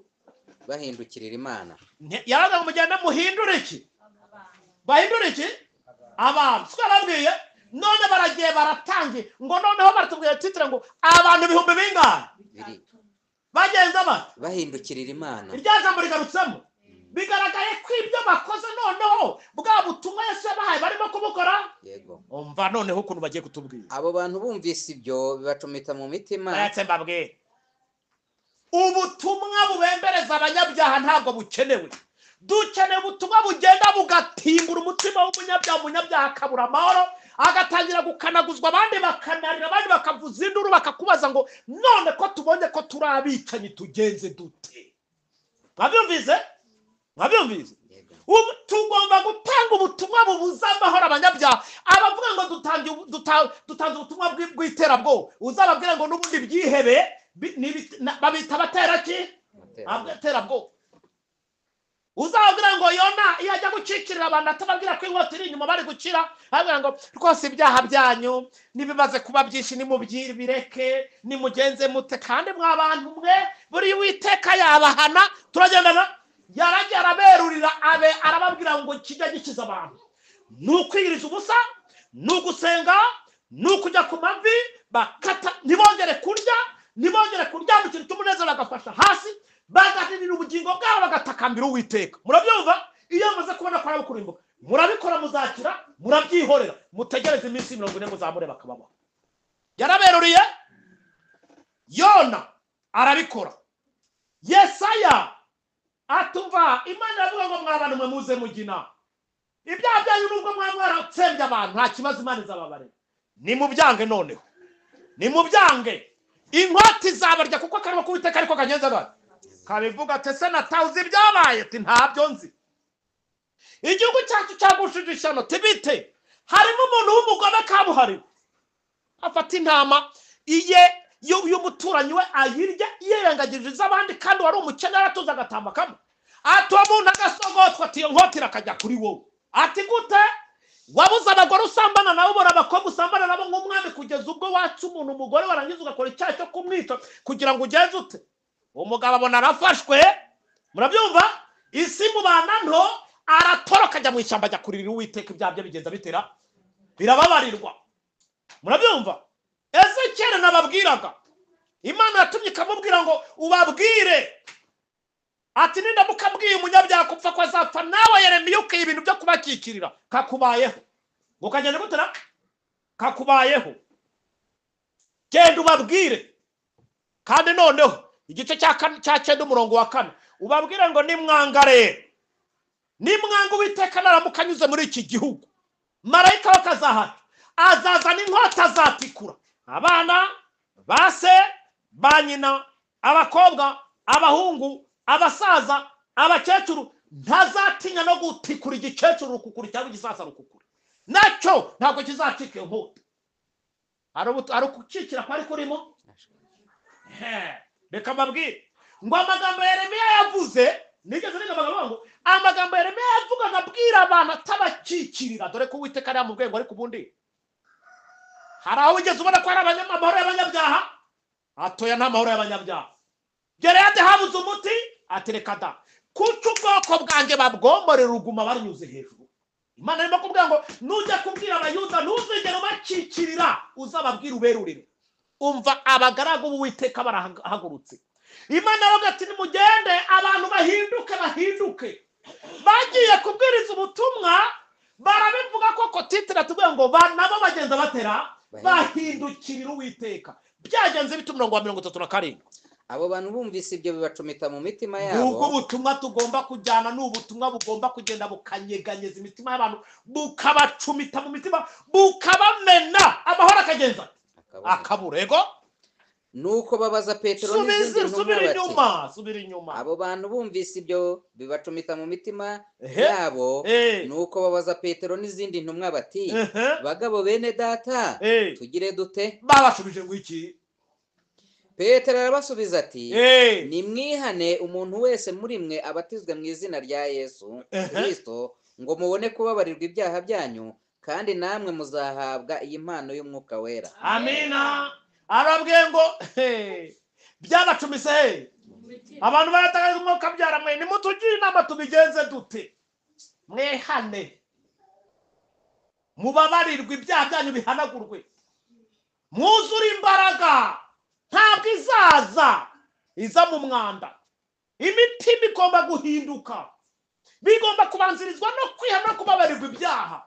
bahindukirira Imana. Yaravuga ngo mugende muhindure iki? Bahindure iki? Abantu. Twababwiye none baragiye baratangiye ngo noneho baratubwiye titire ngo abantu 2000 bingahe bagenza bate? Bahindukirira Imana. Irya jambo rigarutsemo, bigaragaye ko ibyo bakoze noneho bwa butumwa Yesu yabahaye barimo kubukora. Yego. Umva noneho ukuntu bagiye kutubwira. Abo bantu bumvise ibyo bibacometa mu mitima. Baretse mbabwire, ubutumwa bubembereza abanyabyaha ntabwo bukenewe. Dukeneye ubutumwa bugenda bugatimbura umutima w'umunyabyaha, umunyabyaha akabura amahoro, agatangira gukanaguzwa, abandi bakanarira, abandi bakavuza induru, bakakubaza ngo none ko tubonye ko turi abicanyi tugenze dute? Mwabyumvise? Mwabyumvise? Tugomba gutanga ubutumwa bubuza amahoro abanyabyaha. Abavuga ngo dutanze ubutumwa bw'iterabwoba, uzababwira ngo n'ubundi byihebe babita abatera ki? Abaterabwoba. Uzababwira ngo Yona iyo ajya gukikirira abantu atababwira ko inkota iri inyuma bari gukira, ababwira ngo rwose ibyaha byanyu nibimaze kuba byinshi nimubireke, nimugenze mute, kandi mwa bantu mwe buri Uwiteka yabahana. Turagendana. Yarajya araberurira abe arababwira ngo kijya gikiza abantu ni ukwiyiriza ubusa, ni ugusenga, ni ukujya ku mavi bakata, ntibongere kurya, ntibongere kuryama ikintu cy'umunezero, bagafasha hasi, bagahinira ubugingo bwabo, bagatakambira Uwiteka. Murabyumva? Iyo mumaze kubona ko ari kurimbuka, murabikora, muzakira, murabyihorera, mutegereze iminsi 40 muzamure bakababaho. Yaraberuriye Yona arabikora. Yesaya atumva Imana iravuga ngo mwa bantu mwe muze mugina ibyaha byanyu, nubwo mwa mwaratsembye abantu nta kibazo, Imana izababarira. Nimubyange noneho, nimubyange, inkota izabarya, kuko akarimo k'Uwiteka ariko kagenza gate kabivuga. Ati ese natawuzi ibyabaye? Ati ntabyo nzi. Igihugu cyacu cyagushije ishyano. Tibite harimo umuntu w'umugome kabuhariwe, afata intama iye y'umuturanyi we ayirya yirengagije iz'abandi, kandi wari umukene aratuza agatamba kamwe. Ati uwo muntu agasogotwa, ati iyo nkota irakajya kuri wowe. Ati gute? Wabuze abagore usambana nabo, ubona abakobwa usambana nabo nk'umwami, kugeza ubwo watse umuntu umugore, warangiza ugakora icyaha cyo kumwica kugira ngo ugenze ute? Umugabo abona arafashwe. Murabyumva? Isi mubana nto, aratoroka ajya mu ishyamba, ajya kuririra Uwiteka, ibyaha bye bigenda bitera birababarirwa. Murabyumva? Ezekiyeli nababwiraga, Imana yatumye ikamubwira ngo ubabwire ati nindamuka mbwiye umunyabyaha gupfa ko azapfa, nawe Yeremiya ukiye ibintu byo kubakikirira kakubayeho, ngo kagenda gutera kakubayeho, genda ubabwire. Kandi noneho igice cya 9 umurongo wa 4 ubabwire ngo nimwanga rero, nimwanga Uwiteka naramuka anyuze muri iki gihugu, marayika we akazahaca, azazana inkota azatikura abana ba se, ba nyina, abakobwa, abahungu, abasaza, abakecuru. Ntazatinya no gutikura igikecuru rukukuri cyangwa igisaza rukukuri, nacyo ntabwo kizacika iyo nkota. Hari ukukikira kwari kurimo. Reka mbabwire ngo amagambo Yeremiya yavuze, nigeze niga amagambo ngo amagambo Yeremiya yavugaga abwira abantu atabakikirira, dore ko Uwiteka yari yamubwiye ngo ariko ubundi hari aho wigeze ubona ko hari amahoro y'abanyabyaha? Atoya nta mahoro y'abanyabyaha. Gereyadi habuze umuti, atereka da, kuko ubwoko bwanjye babwomborera uruguma barunyuze hejuru. Imana irimo kubwira ngo nujya kubwira Abayuda ntuzigere ubakikirira, uzababwira uberurire. Umva abagaragu b'Uwiteka barahagurutse. Imana iravuga ati nimugende abantu bahinduke, bahinduke. Bagiye kubwiriza ubutumwa barabivuga koko, titira tuvuga ngo nabo bagenda batera bahindukirira Uwiteka. Byagenze bite? Umurongo wa 37. Abo bantu bumvise ibyo bibacumita mu mitima yabo. Ubwo butumwa tugomba kujyana ni ubutumwa bugomba kugenda bukanyeganyeza imitima y'abantu, bukabacumita mu mitima, bukabamena, amahoro akagenza akabura. Ego. Nuko babaza Petero n'izindi ntumwa bati, subira inyuma. Abo bantu bumvise ibyo bibacumita mu mitima yabo. Nuko babaza Petero n'izindi ntumwa bati, bagabo bene data, tugire dute? Babashubije ngo iki? Petero arabasubiza ati, nimwihane umuntu wese muri mwe abatizwe mu izina rya Yesu Kristo, ngo mubone kubabarirwa ibyaha byanyu, kandi namwe muzahabwa iyi mpano y'Umwuka Wera. Amina. Arabwiye ngo byabacumise abantu baratagaza umwuka byara mwe, nimutugire inama tubigenze dute? Mwihane, mubabarirwe ibyaha byanyu bihanagurwe, mwuzure imbaraga. Ntabwo izaza iza mu mwanda. Imitima igomba guhinduka, bigomba kubanzirizwa no kwihana no kubabarirwa ibyaha.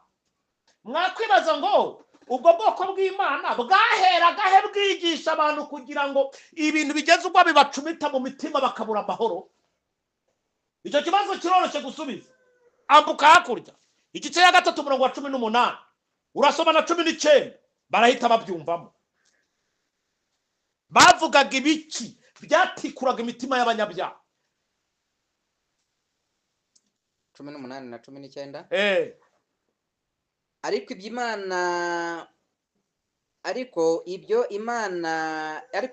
Mwakwibaza ngo ubwo bwoko bw'Imana bwaheraga he bwigisha abantu kugira ngo ibintu bigeze ubwo bibacumita mu mitima bakabura amahoro? Icyo kibazo kiroroshye gusubiza. Ambuka hakurya igice ya 3 umurongo wa 18 urasoma na 19, barahita babyumvamo. Bavugaga ibiki byatikuraga imitima y'abanyabyaha? 18 na 19. Ariko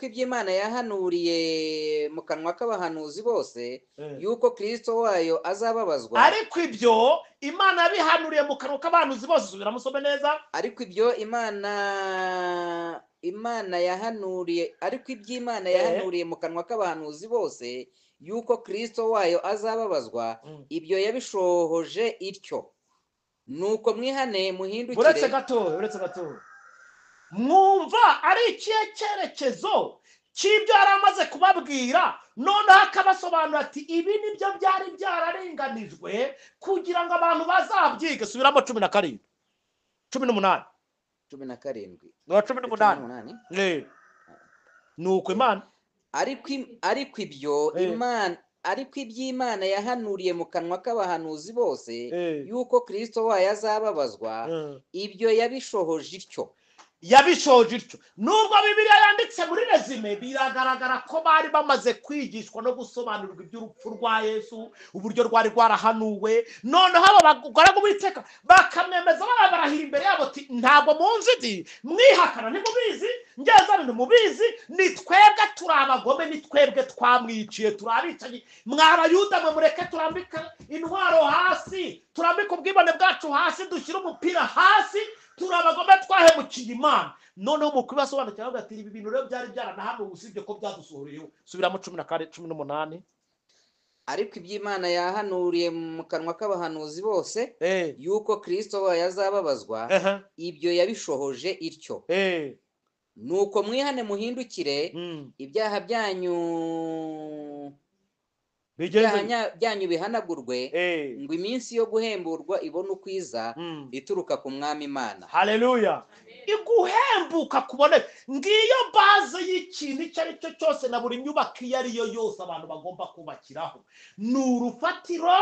iby'Imana yahanuriye mu kanwa k'abahanuzi bose yuko Kristo wayo azababazwa. Ariko ibyo Imana yabihanuriye mu kanwa k'abahanuzi bose, subira musome neza. Ariko ibyo Imana yahanuriye, ariko iby'Imana yahanuriye mu kanwa k'abahanuzi bose yuko Kristo wayo azababazwa, ibyo yabishohoje ityo. Nuko mwihane muhindukire. Uretse gato mwumva ari ikihe cyerekezo cy'ibyo yari amaze kubabwira, noneho akabasobanura ati ibi nibyo byari byararenganijwe kugira ngo abantu bazabyige. Subiramo 17 18 17 no 18. Nuko Imana ariko ibyo Imana, ariko iby'Imana yahanuriye mu kanwa k'abahanuzi bose yuko Kristo wayo azababazwa, ibyo yabishohoje ityo. Yabishoje ityo. Nubwo Bibiliya yanditse muri resume, biragaragara ko bari bamaze kwigishwa no gusobanurirwa iby'urupfu rwa Yesu, uburyo rwari rwarahanuwe. Noneho abo bagaragu b'Uwiteka bakamwemeza barahira imbere yabo ati ntabwo munzi, mwihakana ntimubizi, ngeza ntimubizi, ni twebwe turi abagome, ni twebwe twamwiciye, turi abicanyi, mwabayuda mwe mureke turambike intwaro hasi, turambike ubwibone bwacu hasi, dushyire umupira hasi, turi abagome twahemukiye Imana. Noneho mu kubibasobanukira bavuga ati ibi bintu rero byari byaranahanuwe usibye ko byadusohoreyeho. Subiramo 14 18. Ariko iby'Imana yahanuriye mu kanwa k'abahanuzi bose yuko Kristo wayo azababazwa, ibyo yabishohoje ityo. Nuko mwihane muhindukire, ibyaha byanyu bihanagurwe, ngo iminsi yo guhemburwa ibone ukwiza ituruka ku Mwami Imana. Haleluya. Iguhembuka kuboneka ngiyo base y'ikintu icyo ari cyo cyose na buri nyubako iyo ari yo yose abantu bagomba kubakiraho. Ni urufatiro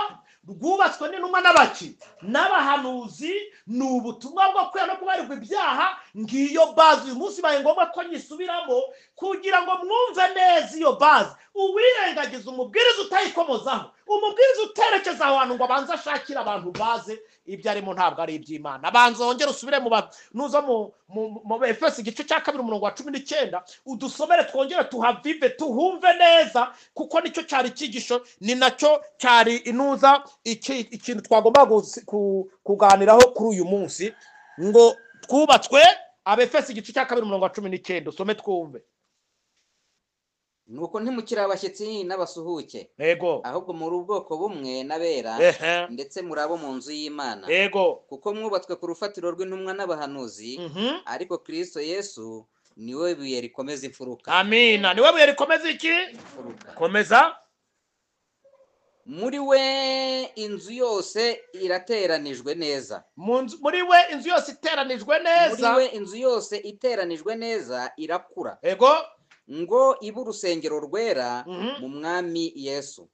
rwubatswe n'intumwa n'abaki n'abahanuzi, ni ubutumwa bwo kwera no kubarirwa ibyaha. Ngiyo base uyu munsi baye ngombwa ko nyisubiramo kugira ngo mwumve neza iyo base. Uwirengagiza umubwiriza utayikomozaho, umubwiriza uterekeza ahantu ngo abanze ashakire abantu baze ibyo arimo ntabwo ari iby'Imana. Abanza wongere usubire mu nuza mu Efeso igice cya 2 umurongo wa 19 udusomere twongere tuhavive tuhumve neza, kuko nicyo cyari icyigisho, ni nacyo cyari inuza ikintu twagomba kuganiraho kuri uyu munsi, ngo twubatswe. Abefeso igice cya 2 umurongo wa 19 usome twumve. Nuko ntimukiri abashyitsi n'abasuhuke, ahubwo muri ubwoko bumwe n'abera, ndetse muri abo mu nzu y'Imana, kuko mwubatswe ku rufatiro rw'intumwa n'abahanuzi, ariko Kristo Yesu niwe buye rikomeza imfuruka. Amina. Niwe buye rikomeza iki? Komeza. Muri we inzu yose irateranijwe neza. Muri we inzu yose iteranijwe neza. Muri we inzu yose iteranijwe neza irakura. Ego. Ngo ibe urusengero rwera mu Mwami Yesu.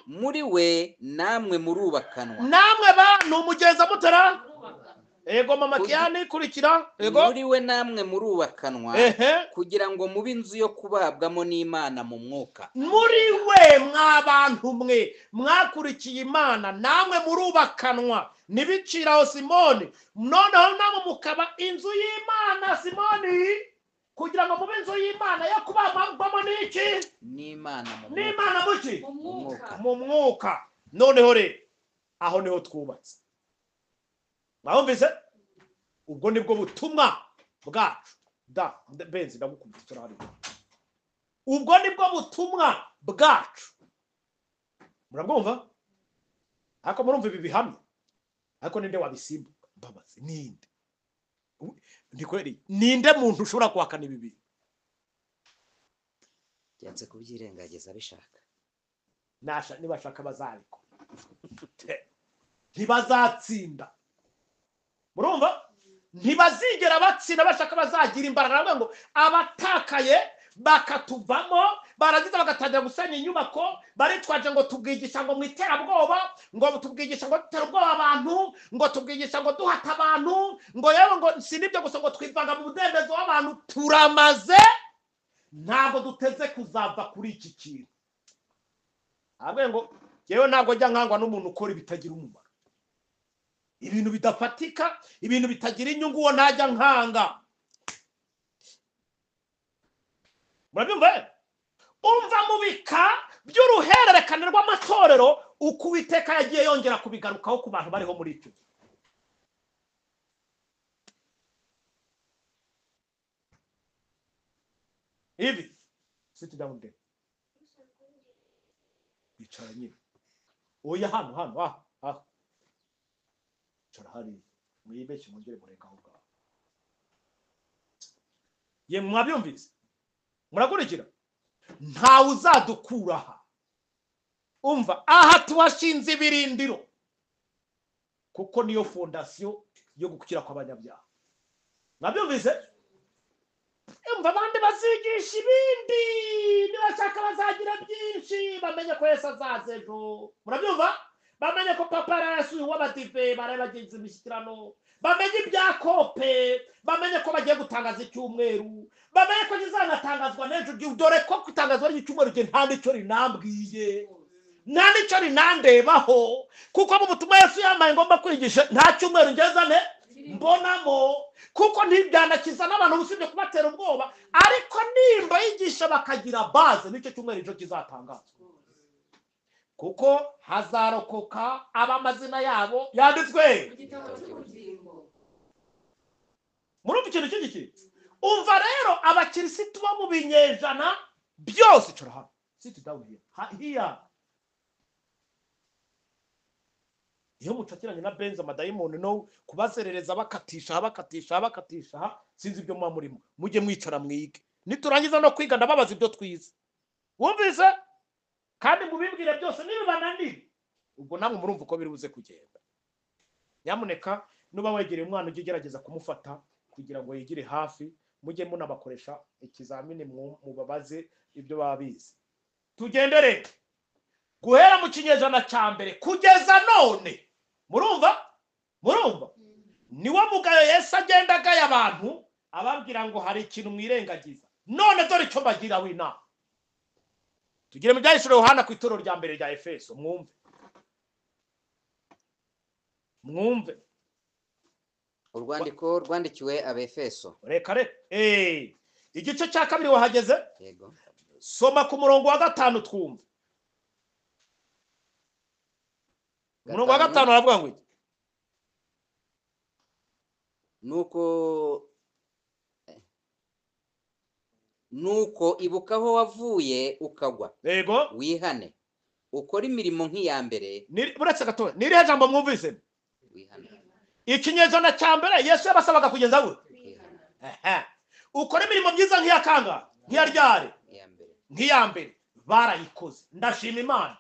Muri we namwe murubakanwa. Namwe bantu mugeza mutera. Ego mama Kiani kurikira. Ego. Muri we namwe murubakanwa kugira ngo mube inzu yo kubabwamo n'Imana mu mwuka. Muri we mwabantu mwe mwakurikiye Imana namwe murubakanwa. Nibiciraho Simoni. Noneho namwe mukaba inzu y'Imana Simoni, kugira ngo mube inzu y'Imana yo kubabwamo n'iki? N'Imana mu mwuka. N'Imana muki? Mu mwuka. Noneho rero aho niho twubatse. Mwumvise? Ubwo nibwo butumwa bwacu. Da benzi ndagukubita turari. Ubwo nibwo butumwa bwacu. Murabwumva? Ariko murumva ibi bihamya. Ariko ninde wabisimbuka? Mbabazi ninde? Ndikweri ninde muntu ushobora kuhakana ibi bintu? Byanze kubyirengagiza bishaka. Nasha nibashaka bazariko. Ntibazatsinda. Murumva? Ntibazigera batsinda, bashaka bazagira imbaraga. Baravuga ngo abatakaye bakatuvamo, baragiza bagatangira gusenya inyubako, baritwaje ngo tubwigisha ngo mwiterabwoba, ngo tubwigisha ngo dutera ubwoba abantu, ngo tubwigisha ngo duhata abantu, ngo yewe ngo si nibyo gusa ngo twivanga mu mudendezo w'abantu. Turamaze, ntabwo duteze kuzava kuri iki kintu. Ahubwo ngo Yewe ntabwo njya nkangwa n'umuntu ukora ibitagira umumaro, ibintu bidafatika, ibintu bitagira inyungu, uwo ntajya nkanga. Murabyumva? Umva mu bika by'uruhererekane rw'amatorero uko Uwiteka yagiye yongera kubigarukaho ku bantu bariho muri icyo gihe. Ibi sit down there. Icara nyine. Oya hano hano ah ah. Icara hariya. Mwibeshye mwongere mureka aho ngaho. Ye mwabyumvise? Murakurikira? Ntawe uzadukura aha. Umva aha tuwashinze ibirindiro, kuko niyo fondasiyo yo gukira kw'abanyabyaha. Mwabyumvise? Umva abandi bazigisha ibindi, nibashaka bazagira byinshi, bamenye ko Yesu azaza ejo. Murabyumva? Bamenye ko papa yarasuye uw'abadive, baraye bagenze imishyikirano, bamenye ibya kope, bamenye ko bagiye gutangaza icyumweru, bamenye ko kizanatangazwa n'ejo, dore ko gutangazwa ry'icyumweru gihe nta n'icyo rinambwiye, nta n'icyo rinandebaho, kuko mu butumwa Yesu yambaye ngomba kwigisha nta cyumweru ngezane mbonamo, kuko ntibyanakiza n'abantu usibye kubatera ubwoba, ariko nimba yigisha bakagira base n'icyo cyumweru ejo kizatangazwa, kuko hazarokoka abamazina yabo yanditswe. Murumva ikintu cy'igiki? Umva rero abakirisitu bo mu binyejana byose, icara hano, sit down here, here. Iyo mucakiranye na benzi amadayimoni no kubazerereza bakatisha bakatisha bakatisha, sinzi ibyo muba murimo, mujye mwicara mwige. Niturangiza no kwiga ndababaza ibyo twize. Wumvise? Kandi mubibwire byose nibibananira, ubwo namwe murumva uko biri buze kugenda. Nyamuneka nuba wegereye umwana ujye ugerageza kumufata kugira ngo yigire hafi, mujye munabakoresha ikizamini mubabaze ibyo baba bize. Tugendere guhera mu kinyejana cya mbere kugeza none. Murumva? Murumva? Niwo mugayo Yesu agenda agaya abantu ababwira ngo hari ikintu mwirengagiza. None dore icyo bagira w'inama. Tugire mu byahishuriwe Yohana ku itorero rya mbere rya Efeso, mwumve. Mwumve. Urwandiko rwandikiwe Abefeso. Reka reka. Igice cya kabiri wahageze? Yego. Soma ku murongo wa 5 twumve. Umurongo wa 5 aravuga ngo iki? Nuko ibuka aho wavuye ukagwa. Yego. Wihane. Ukora imirimo nk'iya mbere. Buretse gato. Ni irihe jambo mwumvise? Wihane. Ikinyejana cya mbere Yesu yabasabaga kugeza gute? Ukora imirimo myiza nk'iya kanga, nk'iya ryari, nk'iya mbere. Barayikoze. Ndashima Imana.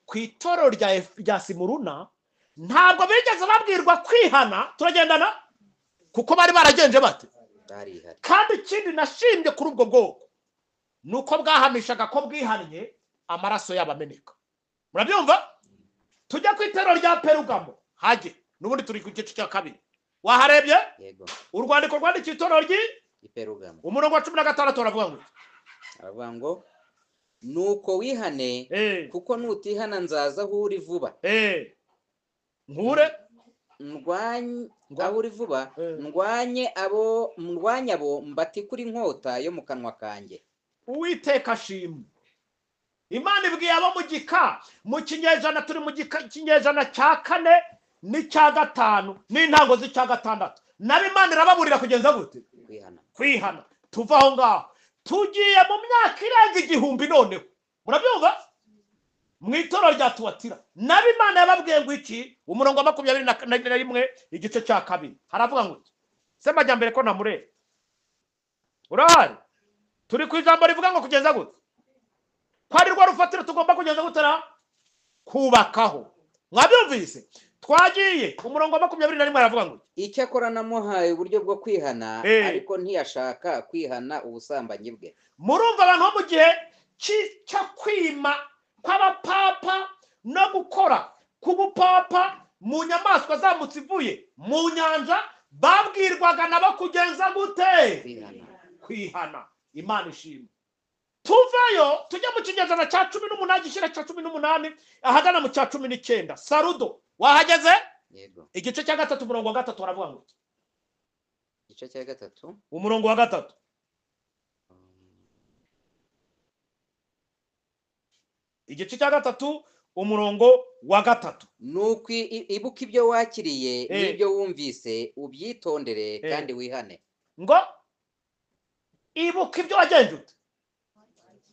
Ku itorero rya Simuruna ntabwo bigeze babwirwa kwihana, turagendana, kuko bari baragenje bate. Kandi ikindi nashimye kuri ubwo bwoko nuko bwahamishaga ko bwihannye amaraso yabameneka. Murabyumva? Tujya ku itorero rya Perugamo hajye, n'ubundi turi ku gice cya kabiri. Waharebye? Yego. Urwandiko rwandikiwe itorero ry'i Perugamo, umurongo wa 16 aravuga ngo, aravuga ngo nuko wihane, kuko nutihana nzaza aho uri vuba. Nkure ndwanye aho uri vuba, ndwanye abo mbatikura inkota yo mu kanwa kanjye. Uwiteka ashimwe. Imana ibwiye abo mu gika mu kinyejana, turi mu kinyejana cya 4 n'icya 5 n'intango z'icya 6, nabo Imana irababurira kugenza gute? Kwihana. Kwihana. Tuva aho ngaho tugiye mu myaka irenga 1000 noneho. Murabyumva? Mu itorero rya Tuwatira nabo Imana yababwiye ngo iki? Umurongo wa 21 igice cya 2 haravuga ngo iki? Se majyambere ko namureba. Urahari? Turi ku ijambo rivuga ngo kugeza gute? Ko ari rwo rufatiro tugomba kugeza gutera kubakaho. Mwabyumvise? Twagiye umurongo wa 21 aravuga ngo icyakora namuhaye uburyo bwo kwihana, ariko ntiyashaka kwihana ubusambanyi bwe. Murumva abantu bo mu gihe cyo kwima kw'abapapa no gukora k'ubupapa mu nyamaswa zamutse ivuye mu nyanja, babwirwaga nabo kugenza gute? Kwihana. Imana ishimwe. Tuvayo tujya mu kinyejana cya 18, gishyira cya 18, ahagana mu cya 19. Sarudo wahageze? Yego. Igice cya 3 umurongo wa 3 baravuga ngo igice cya 3 umurongo wa 3. Igice cya 3 umurongo wa 3. Nuko ibuka ibyo wakiriye n'ibyo wumvise ubyitondere kandi wihane. Ngo ibuka ibyo wagenje ute?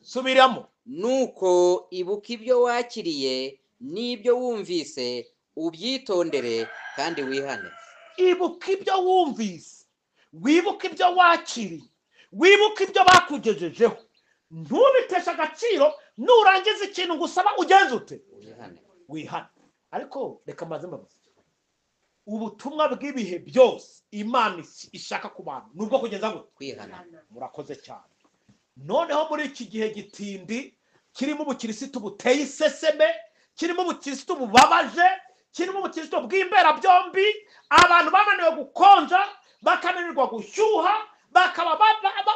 Subiramo. Nuko ibuka ibyo wakiriye n'ibyo wumvise ubyitondere kandi wihane. Ibuka ibyo wumvise, wibuka ibyo wakiriye, wibuka ibyo bakugejejeho, ntubiteshe agaciro. Nurangiza ikintu ngusaba ugenze ute? Wihane. Wihane. Ariko reka maze mbabaze, ubutumwa bw'ibihe byose Imana ishaka ku bantu nubwo kugeza gute? Kwihana. Murakoze cyane. Noneho muri iki gihe gitindi kirimo ubukirisitu buteye iseseme, kirimo ubukirisitu bubabaje, kirimo ubukirisitu bw'imberabyombi, abantu bananiwe gukonja, bakananirwa gushyuha, bakaba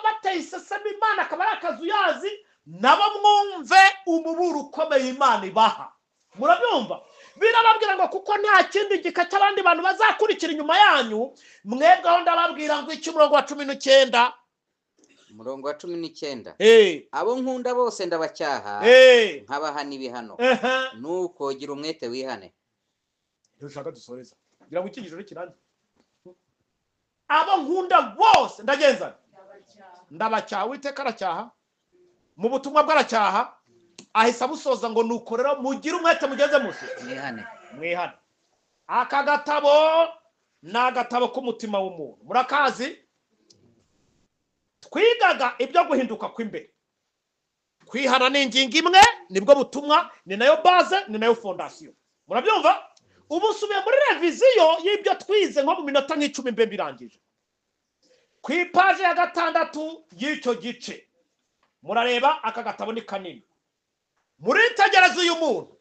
bateye iseseme Imana akaba ari akazuyazi. Nabo mwumve umuburo ukomeye Imana ibaha. Murabyumva? Birababwira ngo kuko nta kindi gika cy'abandi bantu bazakurikira inyuma yanyu, mwebweho ndababwira ngo iki? Umurongo wa 19. Umurongo wa 19. Abo nkunda bose ndabacyaha, nkabaha n'ibihano. Nuko gira umwete wihane. Ntushaka dusoreza ngira ngo icyigisho kirangiye. Abo nkunda bose ndagenza ndabacyaha. Uwiteka aracyaha mu butumwa bw'aracyaha, ahise abusoza ngo nuko rero mugire umwete mugeze musi mwihane. Mwihane. Aka gatabo ni agatabo k'umutima w'umuntu. Murakazi? Twigaga ibyo guhinduka kw'imbere. Kwihana ni ingingo imwe, nibwo butumwa, ni nayo base, ni nayo fondation. Murabyumva? Ubu subiye muri reviziyo y'ibyo twize nko mu minota nk'icumi mbe birangije. Ku ipaje ya 6 y'icyo gice murareba aka gatabo ni kanini. Muritegereza uyu muntu,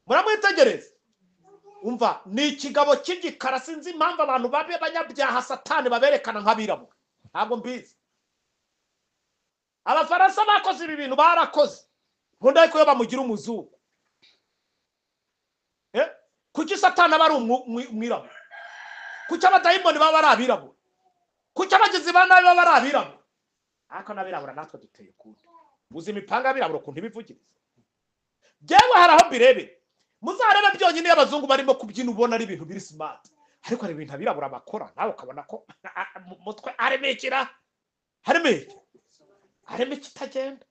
muramwitegereza. Umva, ni ikigabo cy'igikara. Sinzi impamvu abantu babe banyabyaha Satani baberekana nk'abirabura, ntabwo mbizi. Abafaransa bakoze ibi bintu, barakoze nkunda ariko iyo bamugira umuzungu. Kuki Satani aba ari umwirabura? Kuki abadayimoni baba ari abirabura? Kuki abagizi ba nabi baba ari abirabura? Ariko n'abirabura natwe duteye ukundi. Uzi imipanga y'abirabura ukuntu ibivugiriza? Jyewe hari aho mbirebera. Muzarebe byonyine iyo abazungu barimo kubyina ubona ari ibintu biri smart, ariko hari ibintu abirabura bakora nawe ukabona ko mu mutwe harimo ikira, harimo ikitagenda.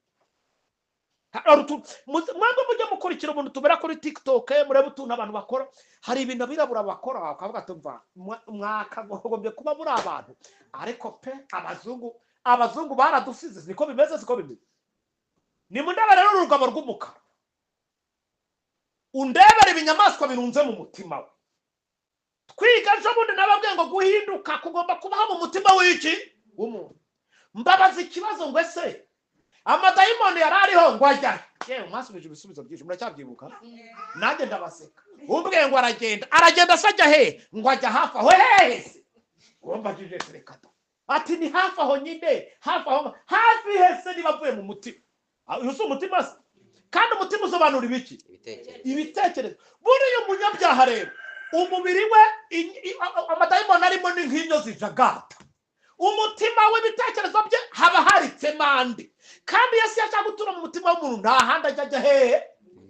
Mwebwe mujye mukurikira umuntu tubera kuri TikTok, murebe utuntu abantu bakora. Hari ibintu abirabura bakora bakavuga ati mva mwakagombye kuba muri abantu, ariko pe abazungu baradusize. Niko bimeze, siko bimeze. Nimundebe rero urugabo rw'umukara, undebere ibinyamaswa birunze mu mutima we. Twiga ejo bundi nababwiye ngo guhinduka kugomba kubaho mu mutima w'iki? W'umuntu. Mbabaza ikibazo ngo ese amadayimoni yari ariho ngo ajya? Yewe mwasubije ibisubizo byinshi, muracyabyibuka? Nanjye ndabaseka. Umbwiye ngo aragenda, aragenda se ajya he? Ngo ajya hafi aho. Hehe se? Umbajije reka da. Ati ni hafi aho nyine, hafi aho, hafi hese niba avuye mu mutima. Uyu si umutima se? Kandi umutima usobanura ibiki? Ibitekerezo. Buriya umunyabyaha rero umubiri we amadayimoni arimo ni nk'inyo zijagata. Umutima w'ibitekerezo bye haba haritsemo andi. Kandi Yesu yashaka gutura mu mutima w'umuntu nta handi ajya hehe?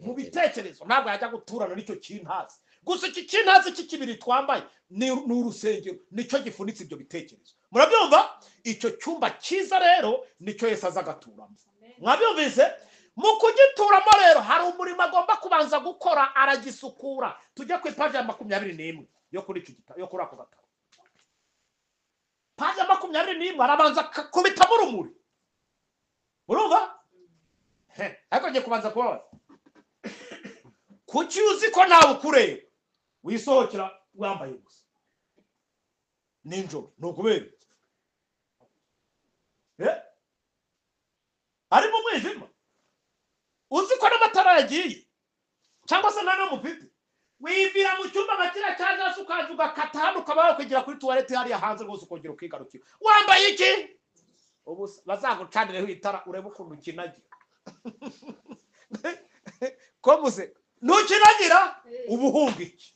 Mu bitekerezo. Ntabwo yajya guturana n'icyo kintazi. Gusa iki kintazi cy'ikibiri twambaye ni urusengero, nicyo gifunitse ibyo bitekerezo. Murabyumva? Icyo cyumba cyiza rero nicyo Yesu aza agaturamo. Mwabyumvise? Mu kugituramo rero hari umurimo agomba kubanza gukora, aragisukura. Tujye ku ipaji ya 21 yo kuri icyo gitabo, yo kuri ako gatabo. Paji ya 21 arabanza kubitamo urumuri. Urumva? Ariko ngiye kubanza kubabaza. Kuki uzi ko ntawe ukureba wisohokera wambaye gusa ninjoro? Ni ukubera ari mu mwijima, uzi ko n'amatara yagiye cyangwa se nta n'umufite, wivira mu cyumba nka kiriya cya se ukaza ugakata hano ukaba wakwigira kuri tuwarete hariya hanze rwose ukongera ukigarukira wambaye iki? Ubu bazagucanireho itara urebe ukuntu ukinagira. Ko muze ntukinagira ubuhunga iki?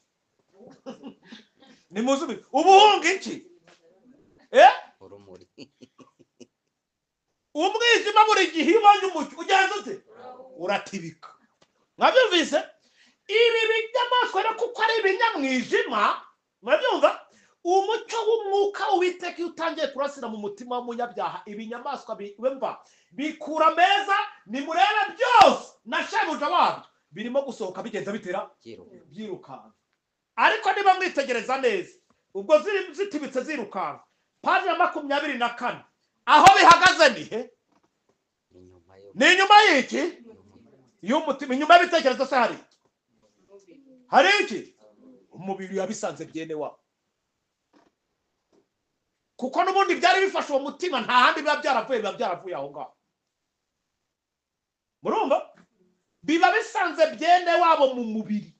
Nimuzubi ubuhunga iki? Urumuri. Umwijima buri gihe ibonye umucyo ugenza ute? Uratibika. Mwabyumvise? Ibi binyamaswa rero kuko ari ibinyamwijima, murabyumva? Umucyo w'umwuka Uwiteka iyo utangiye kurasira mu mutima w'umunyabyaha, ibinyamaswa bimva bikura meza, nimurebe byose na shebuja wabyo birimo gusohoka bigenda bitera byirukanka. Ariko niba mwitegereza neza, ubwo zitibitse zirukanka, paji ya 24 aho bihagaze ni he? Ni inyuma y'iki? Y'umutima. Inyuma y'ibitekerezo se hari iki? Hari iki? Umubiri yabisanze byene wabo. Kuko n'ubundi byari bifashe uwo mutima, nta handi biba byaravuye, biba byaravuye aho ngaho. Murumva? Biba bisanze byene wabo mu mubiri.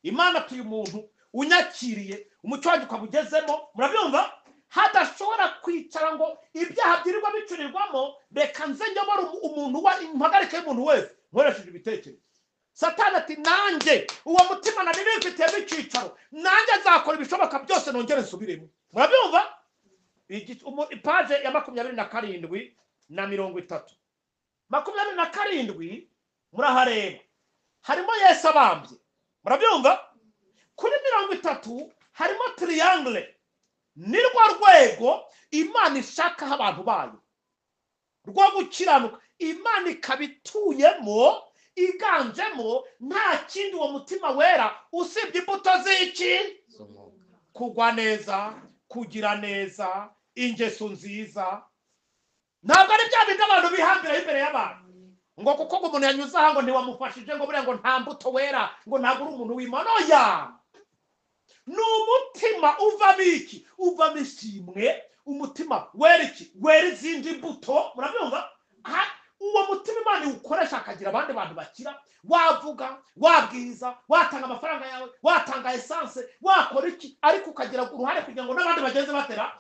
Imana tuye umuntu unyakiriye, umucyo wanjye ukabugezemo, murabyumva? Hadashobora kwicara ngo ibyaha byirirwa bicurirwamo, reka nze nyobora umuntu wa impagarike y'umuntu wese nkoresheje ibitekerezo. Satani ati nanjye uwo mutima nari nifitiyemo icyicaro, nanjye nzakora ibishoboka byose nongere nsubiremo. Murabyumva? Ipaje ya 27 na 30. 27 murahareba harimo Yesu abambye. Murabyumva? Kuri 30 harimo triangle. Ni rwo rwego Imana ishakaho abantu bayo rwo gukiranuka. Imana ikabituyemo, iganjemo, nta kindi uwo mutima wera usibye imbuto z'iki? Kugwa neza, kugira neza, ingeso nziza. Ntabwo ari bya bindi abantu bihambira imbere y'abantu ngo kuko umuntu yanyuze aha ngo ntiwamufashije, ngo buriya ngo nta mbuto wera, ngo ntabwo uri umuntu w'Imana. Oya, ni umutima uvamo iki? Uvamo ishimwe. Umutima wera iki? Wera izindi mbuto. Murabyumva? Uwo mutima Imana iwukoresha akagira abandi bantu bakira. Wavuga, wabwiriza, watanga amafaranga yawe, watanga essence, wakora iki, ariko ukagira uruhare kugira ngo n'abandi bagenze batera.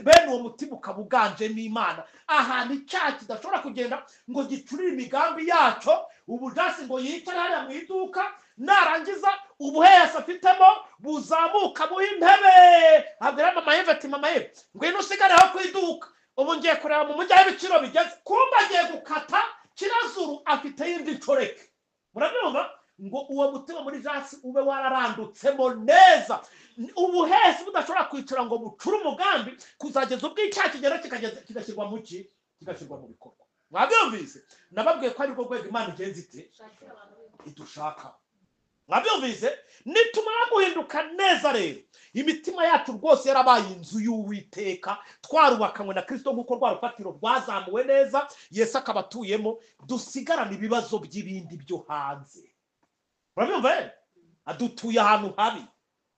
Bene uwo mutima ukaba uganjemo Imana, ahantu icyaha kidashobora kugenda ngo gicurire imigambi yacyo. Ubujasi ngo yicare hariya mu iduka, narangiza ubuhesa afitemo buzamuka buha intebe, abwira mama Eve ati mama Eve ngwino usigare aho ku iduka, ubu ngiye kureba mu mujyi aho ibiciro bigeze, kumba agiye gukata kirazuru afite yindi nshoreke. Murabyumva? Ngo uwo mutima muri jasi ube wararandutsemo neza, ubuhesi budashobora kwicara ngo bucure umugambi kuzageza ubwo icyaha kigera kigashyirwa mu ki? Kigashyirwa mu bikorwa. Mwabyumvise? Nababwiye ko ari rwo rwego Imana igenza ite? Idushaka. Mwabyumvise? Nitumara guhinduka neza rero, imitima yacu rwose yarabaye inzu y'Uwiteka, twarubakanywe na Kristo nk'uko rwa rufatiro rwazamuwe neza, Yesu akaba atuyemo, dusigarana ibibazo by'ibindi byo hanze. Murabyumva? Adutuye ahantu habi,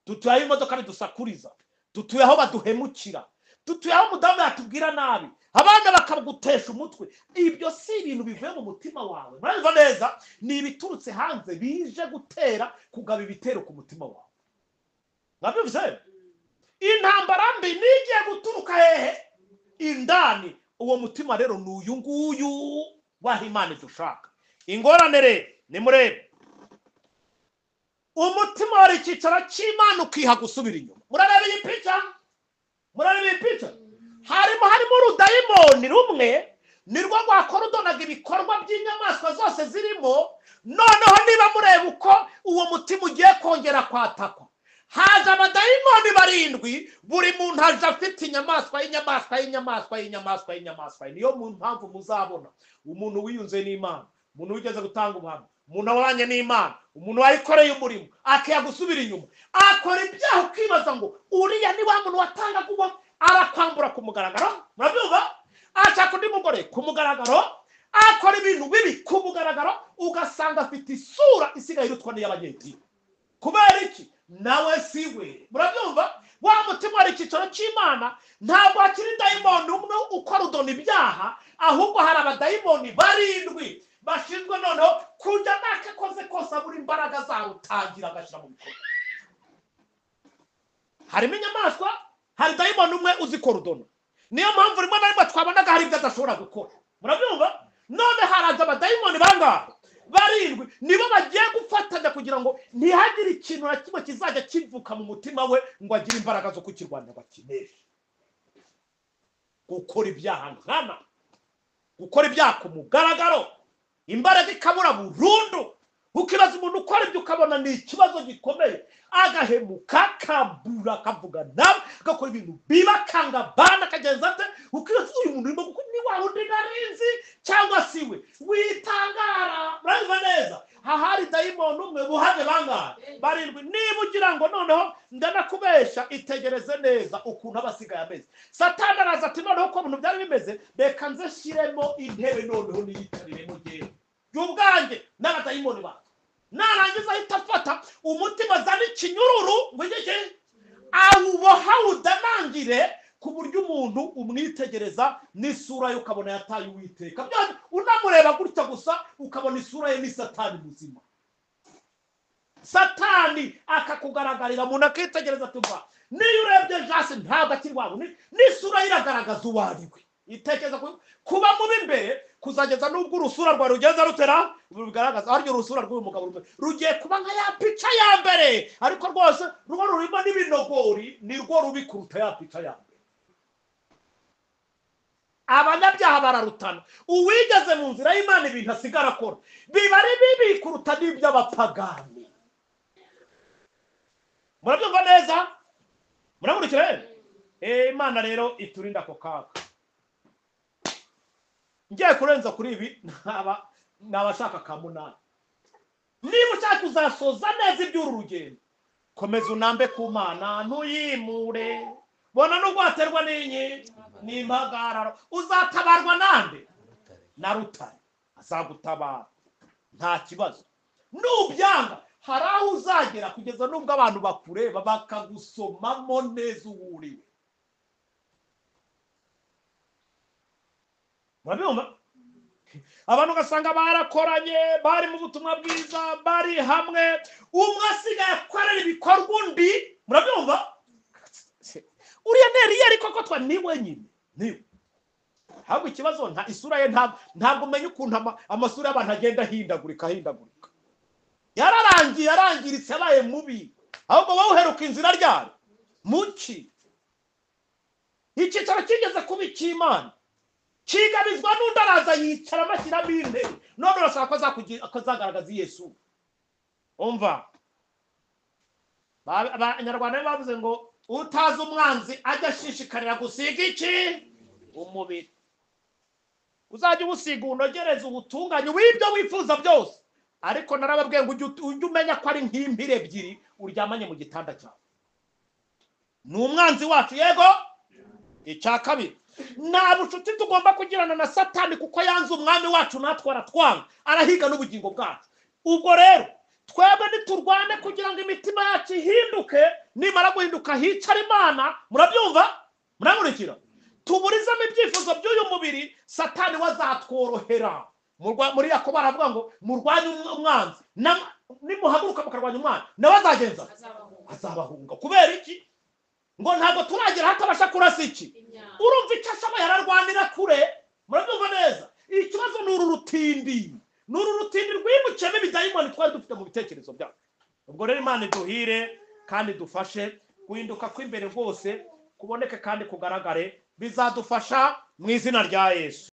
dutuye aho imodoka bidusakuriza, dutuye aho baduhemukira, dutuye aho umudamu yatubwira nabi, abana bakagutesha umutwe. Ibyo si ibintu bivuye mu mutima wawe. Murabyumva neza? Ni ibiturutse hanze bije gutera kugaba ibitero ku mutima wawe. Mwabyumvise? Intambara mbi nigiye guturuka hehe? Indani. Uwo mutima rero ni uyu nguyu waho Imana idushaka. Ingorane rero nimurebe, umutima wari icyicaro cy'Imana ukiha gusubira inyuma. Murareba iyi pica? Murareba iyi pica? Harimo urudayimoni rumwe nirwo rwakora udonaga ibikorwa by'inyamaswa zose zirimo. Noneho niba mureba uko uwo mutima ugiye kongera kwatakwa, haje abadayimoni 7, buri muntu aje afite inyamaswa y'inyamaswa y'inyamaswa y'inyamaswa y'inyamaswa. Niyo mpamvu muzabona umuntu wiyunze n'Imana, umuntu wigeze gutanga ubuhamya, umuntu wabanye n'Imana, umuntu wayikoreye umurimo, akiya gusubira inyuma, akora ibyaha ukibaza ngo uriya ni wa muntu watangaga uwo, arakwambura ku mugaragaro. Murabyumva? Ashaka undi mugore ku mugaragaro, akora ibintu bibi ku mugaragaro, ugasanga afite isura isigaye irutwa n'iy'abanyedini. Kubera iki? Nawe si we. Murabyumva? Wa mutima wari icyicaro cy'Imana, ntabwo hakiri dayimoni umwe ukora udona ibyaha, ahubwo hari abadayimoni 7 bashinzwe noneho kujya nakakoze kose abura imbaraga zarutangira agashyira mu bikorwa. Harimo inyamaswa, hari dayimoni umwe uzikora udona, Niyo mpamvu rimwe na rimwe twabonaga hari ibyo adashobora gukora. Murabyumva? None haraza abadayimoni bangahe? 7 nibo bagiye gufatanya kugira ngo ntihagire ikintu na kimwe kizajya kivuka mu mutima we ngo agire imbaraga zo kukirwanya bakineshe. Gukora ibyaha nkana, gukora ibyaha ku mugaragaro, imbaraga ikabura burundu. Ukibaza umuntu ukora ibyo ukabona ni ikibazo gikomeye, agahemuka, akabura, akavuga nabi, agakora ibintu biba akanga bana, akagenza ate. Ukibaza uyu muntu urimo gukora ni wa wundi narinzi cyangwa si we. Witangara. Murabiva neza? Ahari dayimoni umwe buhage bangahe? 7. Niba ugira ngo noneho ndanakubesha, itegereze neza ukuntu abasigaye ameze. Satani araza ati noneho uko ibintu byari bimeze, reka nze shyiremo intebe noneho niyicariremo jyewe y'ubwanjye n'abadayimoni bacu. Narangiza ahita afata umutima azana ikinyururu ngo igeke awuboha awudanangire ku buryo umuntu umwitegereza n'isura ye ukabona yataye Uwiteka. Unamureba gutya gusa ukabona isura ye ni Satani muzima. Satani akakugaragarira, umuntu akitegereza ati mva niyo urebye Jasi ntabwo akiri wabo, n'isura ye iragaragaza uwo ari we. Itekereza kuba mubi imbere kuzageza n'ubwo urusura rwawe rugeza rutera rubigaragaza. Aryo urusura rw'uyu mugabo rugiye kuba nka ya pica ya mbere, ariko rwose rwo rurimo n'ibinogori ni rwo rubi kuruta ya pica ya mbere. Abanyabyaha bararutana. Uwigeze mu nzira y'Imana ibintu asigara akora biba ari bibi kuruta n'iby'abapagani. Murabyumva neza? Murakurikira? Imana rero iturinda ako kaga. Ngiye kurenza kuri ibi nabashaka ka 8. Niba ushaka kuzasoza neza iby'uru rugendo, komeza unambe ku Mana, ntuyimure. Bona nubwo waterwa n'inyi n'impagararo, uzatabarwa nande? Na Rutare azagutabara, nta kibazo. Nubyanga hari aho uzagera kugeza nubwo abantu bakureba bakagusomamo neza uwuriwe. Murabyumva? Abantu ugasanga barakoranye, bari mu butumwa bwiza, bari hamwe, umwe asigaye akorera ibikorwa undi. Murabyumva? Uriya neri ariko ko twa ni wenyine niwe. Ahubwo ikibazo nta isura ye, ntabwo umenya ukuntu amasura y'abantu agenda ahindagurika. Yararangiye, yarangiritse, yabaye mubi. Ahubwo wowe uheruka inzira ryari muki. Icyicaro kigeze kuba icy'Imana kigabizwa n'undi araza yicara amashyiramo intebe, none urashaka ko azagaragaza Yesu. Umva, Abanyarwanda bavuze ngo utazi umwanzi ajya ashishikarira gusiga iki? Umubiri. Uzajya uwusiga unogereze ubutunganye w'ibyo wifuza byose, ariko narababwiye ngo ujye umenya ko ari nk'impiri ebyiri uryamanye mu gitanda cyawe. Ni umwanzi wacu. Yego. Icya kabiri, nta bucuti tugomba kugirana na Satani kuko yanze umwami wacu natwe aratwanga, arahiga n'ubugingo bwacu. Ubwo rero twebwe niturwane kugira ngo imitima yacu ihinduke, nimara guhinduka hicara Imana. Murabyumva? Murankurikira? Tuburizamo ibyifuzo by'uyu mubiri, Satani wazatworohera. Muri Yakobo aravuga ngo murwanye umwanzi, nimuhaguruka mukarwanya umwanzi nawe azagenza azabahunga. Kubera iki? Ngo ntabwo turagera hatabasha kurasa iki. Urumva icyo asaba yararwanira kure. Murabyumva neza? Ikibazo ni uru rutindi, ni uru rutindi rwimukiyemo ibidayimoni twari dufite mu bitekerezo byacu. Ubwo rero Imana iduhire kandi dufashe guhinduka kw'imbere rwose kuboneke kandi kugaragare, bizadufasha mu izina rya Yesu.